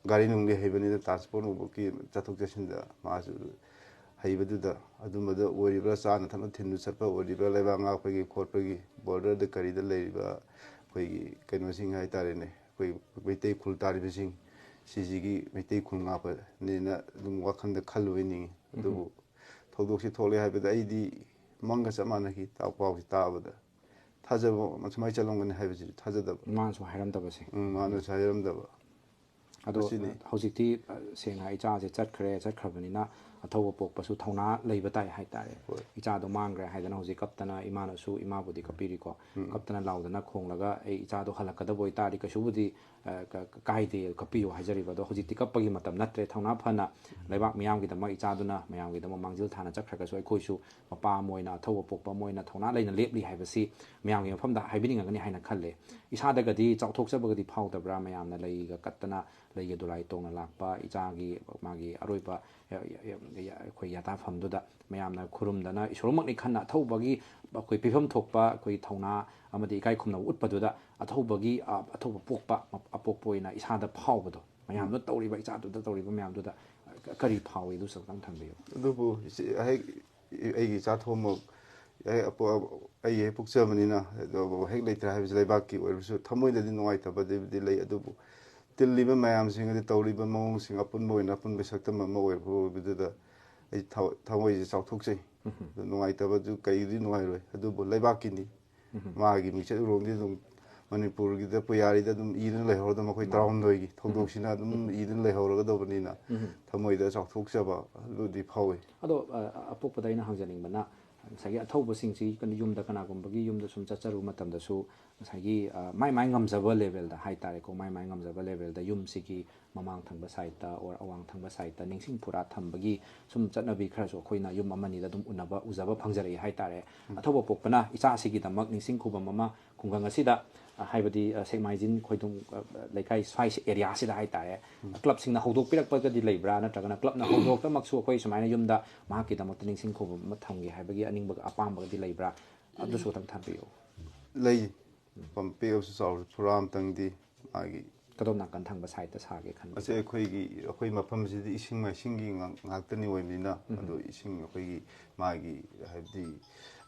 ꯒꯥꯔꯤ ꯅꯨꯡꯂꯤ ꯍꯩꯕꯅꯤꯅ, ꯇ꯭ꯔꯥꯟꯁꯄꯣꯔꯠ ꯅꯨꯡꯄꯣꯔꯠꯀꯤ ꯆꯠꯊꯣꯛ ꯆꯠꯁꯤꯟꯗ ꯃꯥꯁꯨ ꯍꯩꯕꯗꯨꯗ ꯑꯗꯨꯝꯕꯗ ꯑꯣꯏꯔꯤꯕ꯭ꯔꯥ, ꯆꯥꯅ ꯊꯛꯅ ꯊꯤꯟꯕ ꯆꯠꯄ ꯑꯣꯏꯔꯤꯕ꯭ꯔꯥ, ꯂꯩꯕꯥꯛ ꯉꯥꯛꯄꯒꯤ ꯈꯣꯠꯄꯒꯤ ꯕꯣꯔꯗꯔꯗ ꯀꯔꯤꯗ ꯂꯩꯔꯤꯕ ꯑꯩꯈꯣꯏꯒꯤ ꯀꯩꯅꯣꯁꯤꯡ ꯍꯥꯏꯇꯥꯔꯦꯅꯦ, ꯑꯩꯈꯣꯏ ꯃꯩꯇꯩ ꯈꯨꯜ ꯇꯥꯔꯤꯕꯁꯤꯡ, ꯁꯤꯁꯤꯒꯤ ꯃꯩꯇꯩ ꯈꯨꯜ ꯉꯥꯛꯄꯅꯦꯅ ꯑꯗꯨꯝ ꯋꯥꯈꯜꯗ ꯈꯜꯂꯨꯕꯩ ꯅꯤꯡꯉꯤ꯫ ꯑꯗꯨꯕꯨ ꯊꯧꯗꯣꯛꯁꯤ ꯊꯣꯛꯂꯦ ꯍꯥꯏꯕꯗ ꯑꯩꯗꯤ ꯃꯪꯒ ꯆꯞ ꯃꯥꯟꯅꯈꯤ, ꯇꯥꯎ ꯄꯥꯎꯁꯤ ꯇꯥꯕꯗ꯫ ꯊꯥꯖꯕ, ꯁꯨꯃꯥꯏꯅ ꯆꯠꯂꯝꯒꯅꯤ ꯍꯥꯏꯕꯁꯤꯁꯨ ꯊꯥꯖꯗꯕ꯫ ꯃꯥꯅꯁꯨ ꯍꯥꯏꯔꯝꯗꯕꯁꯦ꯫ ꯎꯝ, ꯃꯥꯅꯁꯨ ꯍꯥꯏꯔꯝꯗꯕ꯫ ꯑꯗꯣ ꯃꯁꯤꯅꯤ꯫ ꯍꯧꯖꯤꯛꯇꯤ, ꯑ, ꯁꯦꯡꯅ ꯏꯆꯥꯁꯦ ꯆꯠꯈ꯭ꯔꯦ, ꯆꯠꯈ꯭ꯔꯕꯅꯤꯅ ꯑꯊꯧꯕ ꯄꯣꯛꯄꯁꯨ ꯊꯧꯅꯥ ꯂꯩꯕ ꯇꯥꯏ ꯍꯥꯏꯇꯥꯔꯦ꯫ ꯏꯆꯥꯗꯣ ꯃꯥꯡꯈ꯭ꯔꯦ ꯍꯥꯏꯗꯅ ꯍꯧꯖꯤꯛ ꯀꯞꯇꯅ, ꯏꯃꯥꯅꯁꯨ, ꯏꯃꯥꯕꯨꯗꯤ ꯀꯞꯄꯤꯔꯤꯀꯣ, ꯀꯞꯇꯅ ꯂꯥꯎꯗꯅ ꯈꯣꯡꯂꯒ ꯑꯩ ꯏꯆꯥꯗꯣ ꯍꯜꯂꯛꯀꯗꯕ ꯑꯣꯏꯇꯥꯔꯗꯤ ꯀꯩꯁꯨꯕꯨꯗꯤ ꯑ, ꯀ- ꯀ- ꯀꯥꯏꯗꯦ, ꯀꯞꯄꯤꯌꯨ ꯍꯥꯏꯖꯔꯤꯕ꯫ ꯑꯗꯣ ꯍꯧꯖꯤꯛꯇꯤ ꯀꯞꯄꯒꯤ ꯃꯇꯝ ꯅꯠꯇ꯭ꯔꯦ꯫ ꯊꯧꯅꯥ ꯐꯅ ꯂꯩꯕꯥꯛ ꯃꯤꯌꯥꯝꯒꯤꯗꯃꯛ ꯏꯆꯥꯗꯨꯅ ꯃꯌꯥꯝꯒꯤꯗꯃꯛ ꯃꯥꯡꯖꯤꯜ ꯊꯥꯅ ꯆꯠꯈ꯭ꯔꯒꯁꯨ, ꯑꯩꯈꯣꯏꯁꯨ ꯃꯄꯥ ꯑꯃ ꯑꯣꯏꯅ, ꯑꯊꯧꯕ ꯄꯣꯛꯄ ꯑꯃ ꯑꯣꯏꯅ ꯊꯧꯅꯥ ꯂꯩꯅ ꯂꯦꯞꯂꯤ ꯍꯥꯏꯕꯁꯤ ꯃꯌꯥꯝꯒꯤ ꯃꯐꯝꯗ ꯍꯥꯏꯕꯤꯅꯤꯡꯉꯒꯅꯤ ꯍꯥꯏꯅ ꯈꯜꯂꯦ꯫ ꯏꯁꯥꯗꯒꯗꯤ ꯆꯥꯎꯊꯣꯛꯆꯕꯒꯗꯤ ꯐꯥꯎꯗꯕ꯭ꯔꯥ? ꯃꯌꯥꯝꯅ ꯂꯩꯒ ꯀꯠꯇꯅ, ꯂꯩꯒ ꯗꯣꯂꯥꯏ ꯇꯣꯡꯅ ꯂꯥꯛꯄ ꯏꯆꯥꯒꯤ, ꯃꯥꯒꯤ ꯑꯔꯣꯏꯕ, ꯑ, ꯑ, ꯑ, ꯑꯩꯈꯣꯏ ꯌꯥꯇꯥꯐꯝꯗꯨꯗ ꯃꯌꯥꯝꯅ ꯈꯨꯔꯨꯝꯗꯅ, ꯏꯁꯣꯔꯃꯛꯅꯤ ꯈꯟꯅ ꯑꯊꯧꯕꯒꯤ ꯑꯩꯈꯣꯏ ꯄꯤꯐꯝ ꯊꯣꯛꯄ ꯑꯩꯈꯣꯏ ꯊꯧꯅꯥ ꯑꯃꯗꯤ ꯏꯀꯥꯏ ꯈꯨꯝꯅꯕ ꯎꯠꯄꯗꯨꯗ ꯑꯊꯧꯕꯒꯤ, ꯑ, ꯑꯊꯧꯕ ꯄꯣꯛꯄ, ꯑꯄꯣꯛꯄ ꯑꯣꯏꯅ ꯏꯁꯥꯗ ꯐꯥꯎꯕꯗꯣ, ꯃꯌꯥꯝꯗꯨ ꯇꯧꯔꯤꯕ, ꯏꯆꯥꯗꯨꯗ ꯇꯧꯔꯤꯕ ꯃꯌꯥꯝꯗꯨꯗ ꯀꯔꯤ ꯐꯥꯎꯏ? ꯑꯗꯨꯁꯨ ꯑꯝꯇꯪ ꯊꯝꯕꯤꯌꯨ꯫ ꯑꯗꯨꯕꯨ ꯏꯆꯦ, ꯍꯦꯛ ꯑꯩꯒꯤ ꯏꯆꯥ ꯊꯣꯛꯑꯝꯃ-, ꯍꯦꯛ ꯑꯄꯣ-, ꯑꯩꯒꯤ ꯍꯦꯛ ꯄꯣꯛꯆꯕꯅꯤꯅ, ꯑꯗꯨꯕꯨ ꯍꯦꯛ ꯂꯩꯇ꯭ꯔꯦ ꯍꯥꯏꯕꯁꯤ ꯂꯩꯕꯥꯛꯀꯤ ꯑꯣꯏꯔꯁꯨ ꯊꯃꯣꯏꯗꯗꯤ ꯅꯨꯡꯉꯥꯏꯇꯕꯗꯤ ꯂꯩ꯫ ꯑꯗꯨꯕꯨ ꯇꯤꯜꯂꯤꯕ ꯃꯌꯥꯝꯁꯤꯡ ꯑꯗꯨ ꯇꯧꯔꯤꯕ ꯃꯑꯣꯡꯁꯤꯡ ꯑꯄꯨꯟꯕ ꯑꯣꯏꯅ ꯑꯄꯨꯟꯕ ꯁꯛꯇꯝ ꯑꯃ ꯑꯣꯏꯕ ꯑꯣꯏꯕꯗꯨꯗ ꯑꯩ ꯊ-, ꯊꯃꯣꯏꯁꯦ ꯆꯥꯎꯊꯣꯛꯆꯩ꯫ ꯑꯗꯨ ꯅꯨꯡꯉꯥꯏꯇꯕꯗꯨ ꯀꯩꯗꯤ ꯅꯨꯡꯉꯥꯏꯔꯣꯏ, ꯑꯗꯨꯕꯨ ꯂꯩꯕꯥꯛꯀꯤꯅꯤ꯫ ꯃꯥꯒꯤ ꯃꯤꯡꯆꯠ ꯎꯔꯣꯡꯗꯤ ꯑꯗꯨꯝ ꯃꯅꯤꯄꯨꯔꯒꯤꯗ ꯄꯨꯌꯥꯔꯤꯗ ꯑꯗꯨꯝ ꯏꯗꯨꯅ ꯂꯩꯍꯧꯔꯗꯕ ꯑꯩꯈꯣꯏ ꯇꯔꯥꯍꯨꯝꯗꯣꯏꯒꯤ ꯊꯧꯗꯣꯛꯁꯤꯅ ꯑꯗꯨꯝ ꯏꯗꯨꯅ ꯂꯩꯍꯧꯔꯒꯗꯕꯅꯤꯅ ꯊꯃꯣꯏꯗ ꯆꯥꯎꯊꯣꯛꯆꯕ ꯑꯗꯨꯗꯤ ꯐꯥꯎꯏ꯫ ꯑꯗꯣ, ꯑ, ꯑ, ꯑꯄꯣꯛꯄꯗ ꯑꯩꯅ ꯍꯪꯖꯅꯤꯡꯕꯅ, ꯉꯁꯥꯏꯒꯤ ꯑꯊꯧꯕꯁꯤꯡꯁꯤ ꯀꯩꯅꯣ, ꯌꯨꯝꯗ ꯀꯅꯥꯒꯨꯝꯕꯒꯤ ꯌꯨꯝꯗ ꯁꯨꯝ ꯆꯠꯆꯔꯨꯕ ꯃꯇꯝꯗꯁꯨ ꯉꯁꯥꯏꯒꯤ, ꯑ, ꯃꯥꯏ ꯃꯥꯏ ꯉꯝꯖꯕ ꯂꯦꯚꯦꯜꯗ ꯍꯥꯏꯇꯥꯔꯦꯀꯣ, ꯃꯥꯏ ꯃꯥꯏ ꯉꯝꯖꯕ ꯂꯦꯚꯦꯜꯗ ꯌꯨꯝꯁꯤꯒꯤ ꯃꯃꯥꯡ ꯊꯪꯕ ꯁꯥꯏꯠꯇ ꯑꯣꯔ ꯑꯋꯥꯡ ꯊꯪꯕ ꯁꯥꯏꯠꯇ ꯅꯤꯡꯁꯤꯡ ꯈꯨꯔꯥ ꯊꯝꯕꯒꯤ ꯁꯨꯝ ꯆꯠꯅꯕꯤ ꯈꯔꯁꯨ ꯑꯩꯈꯣꯏꯅ ꯌꯨꯝ ꯑꯃꯅꯤꯗ ꯑꯗꯨꯝ ꯎꯅꯕ, ꯎꯖꯕ ꯐꯪꯖꯔꯛꯏ ꯍꯥꯏꯇꯥꯔꯦ꯫ ꯑꯊꯧꯕ ꯄꯣꯛꯄꯅ ꯏꯆꯥꯁꯤꯒꯤꯗꯃꯛ ꯅꯤꯡꯁꯤꯡ ꯈꯨꯕꯝ ꯑꯃ ꯈꯨꯡꯒꯪ ꯑꯁꯤꯗ, ꯑ, ꯍꯥꯏꯕꯗꯤ, ꯑ, ꯁꯦꯛꯃꯥꯏꯖꯤꯡ ꯈꯣꯏꯗꯨꯝ, ꯑ, ꯂꯩꯀꯥꯏ ꯁ꯭ꯋꯥꯏ ꯑꯦꯔꯤꯌꯥꯁꯤꯗ ꯍꯥꯏꯇꯥꯔꯦ, ꯀ꯭ꯂꯕꯁꯤꯡꯅ ꯍꯧꯗꯣꯛꯄꯤꯔꯛꯄꯒꯗꯤ ꯂꯩꯕ꯭ꯔꯥ? ꯅꯠꯇ꯭ꯔꯒꯅ ꯀ꯭ꯂꯕꯅ ꯍꯧꯗꯣꯔꯛꯇꯃꯛꯁꯨ ꯑꯩꯈꯣꯏ ꯁꯨꯃꯥꯏꯅ ꯌꯨꯝꯗ ꯃꯍꯥꯛꯀꯤꯗꯃꯛꯇ ꯅꯤꯡꯁꯤꯡ ꯈꯨꯕꯝ ꯑꯃ ꯊꯝꯒꯦ ꯍꯥꯏꯕꯒꯤ ꯑꯅꯤꯡꯕ ꯑꯄꯥꯝꯕꯒꯗꯤ ꯂꯩꯕ꯭ꯔꯥ? ꯑꯗꯨꯁꯨ ꯈꯇꯪ ꯊꯝꯕꯤꯌꯨ꯫ ꯂꯩ꯫ ꯄꯝ ꯄꯤꯛꯑꯕꯁꯨ ꯆꯥꯎꯔꯁꯨ ꯐꯨꯔꯥ ꯑꯃꯇꯪꯗꯤ ꯃꯥꯒꯤ ꯀꯗꯣꯝ ꯅꯥꯀꯟ ꯊꯪꯕ ꯁꯥꯏꯠꯇ ꯁꯥꯒꯦ ꯈꯟꯕ? ꯑꯁꯤ ꯑꯩꯈꯣꯏꯒꯤ, ꯑꯩꯈꯣꯏ ꯃꯐꯝꯁꯤꯗꯤ ꯏꯁꯤꯡ ꯃꯥꯏꯁꯤꯡꯒꯤ ꯉꯥꯛ-, ꯉꯥꯛꯇꯅꯤ ꯑꯣꯏꯕꯅꯤꯅ, ꯑꯗꯣ ꯏꯁꯤꯡ ꯑꯩꯈꯣꯏꯒꯤ ꯃꯥꯒꯤ ꯍꯥꯏꯕꯗꯤ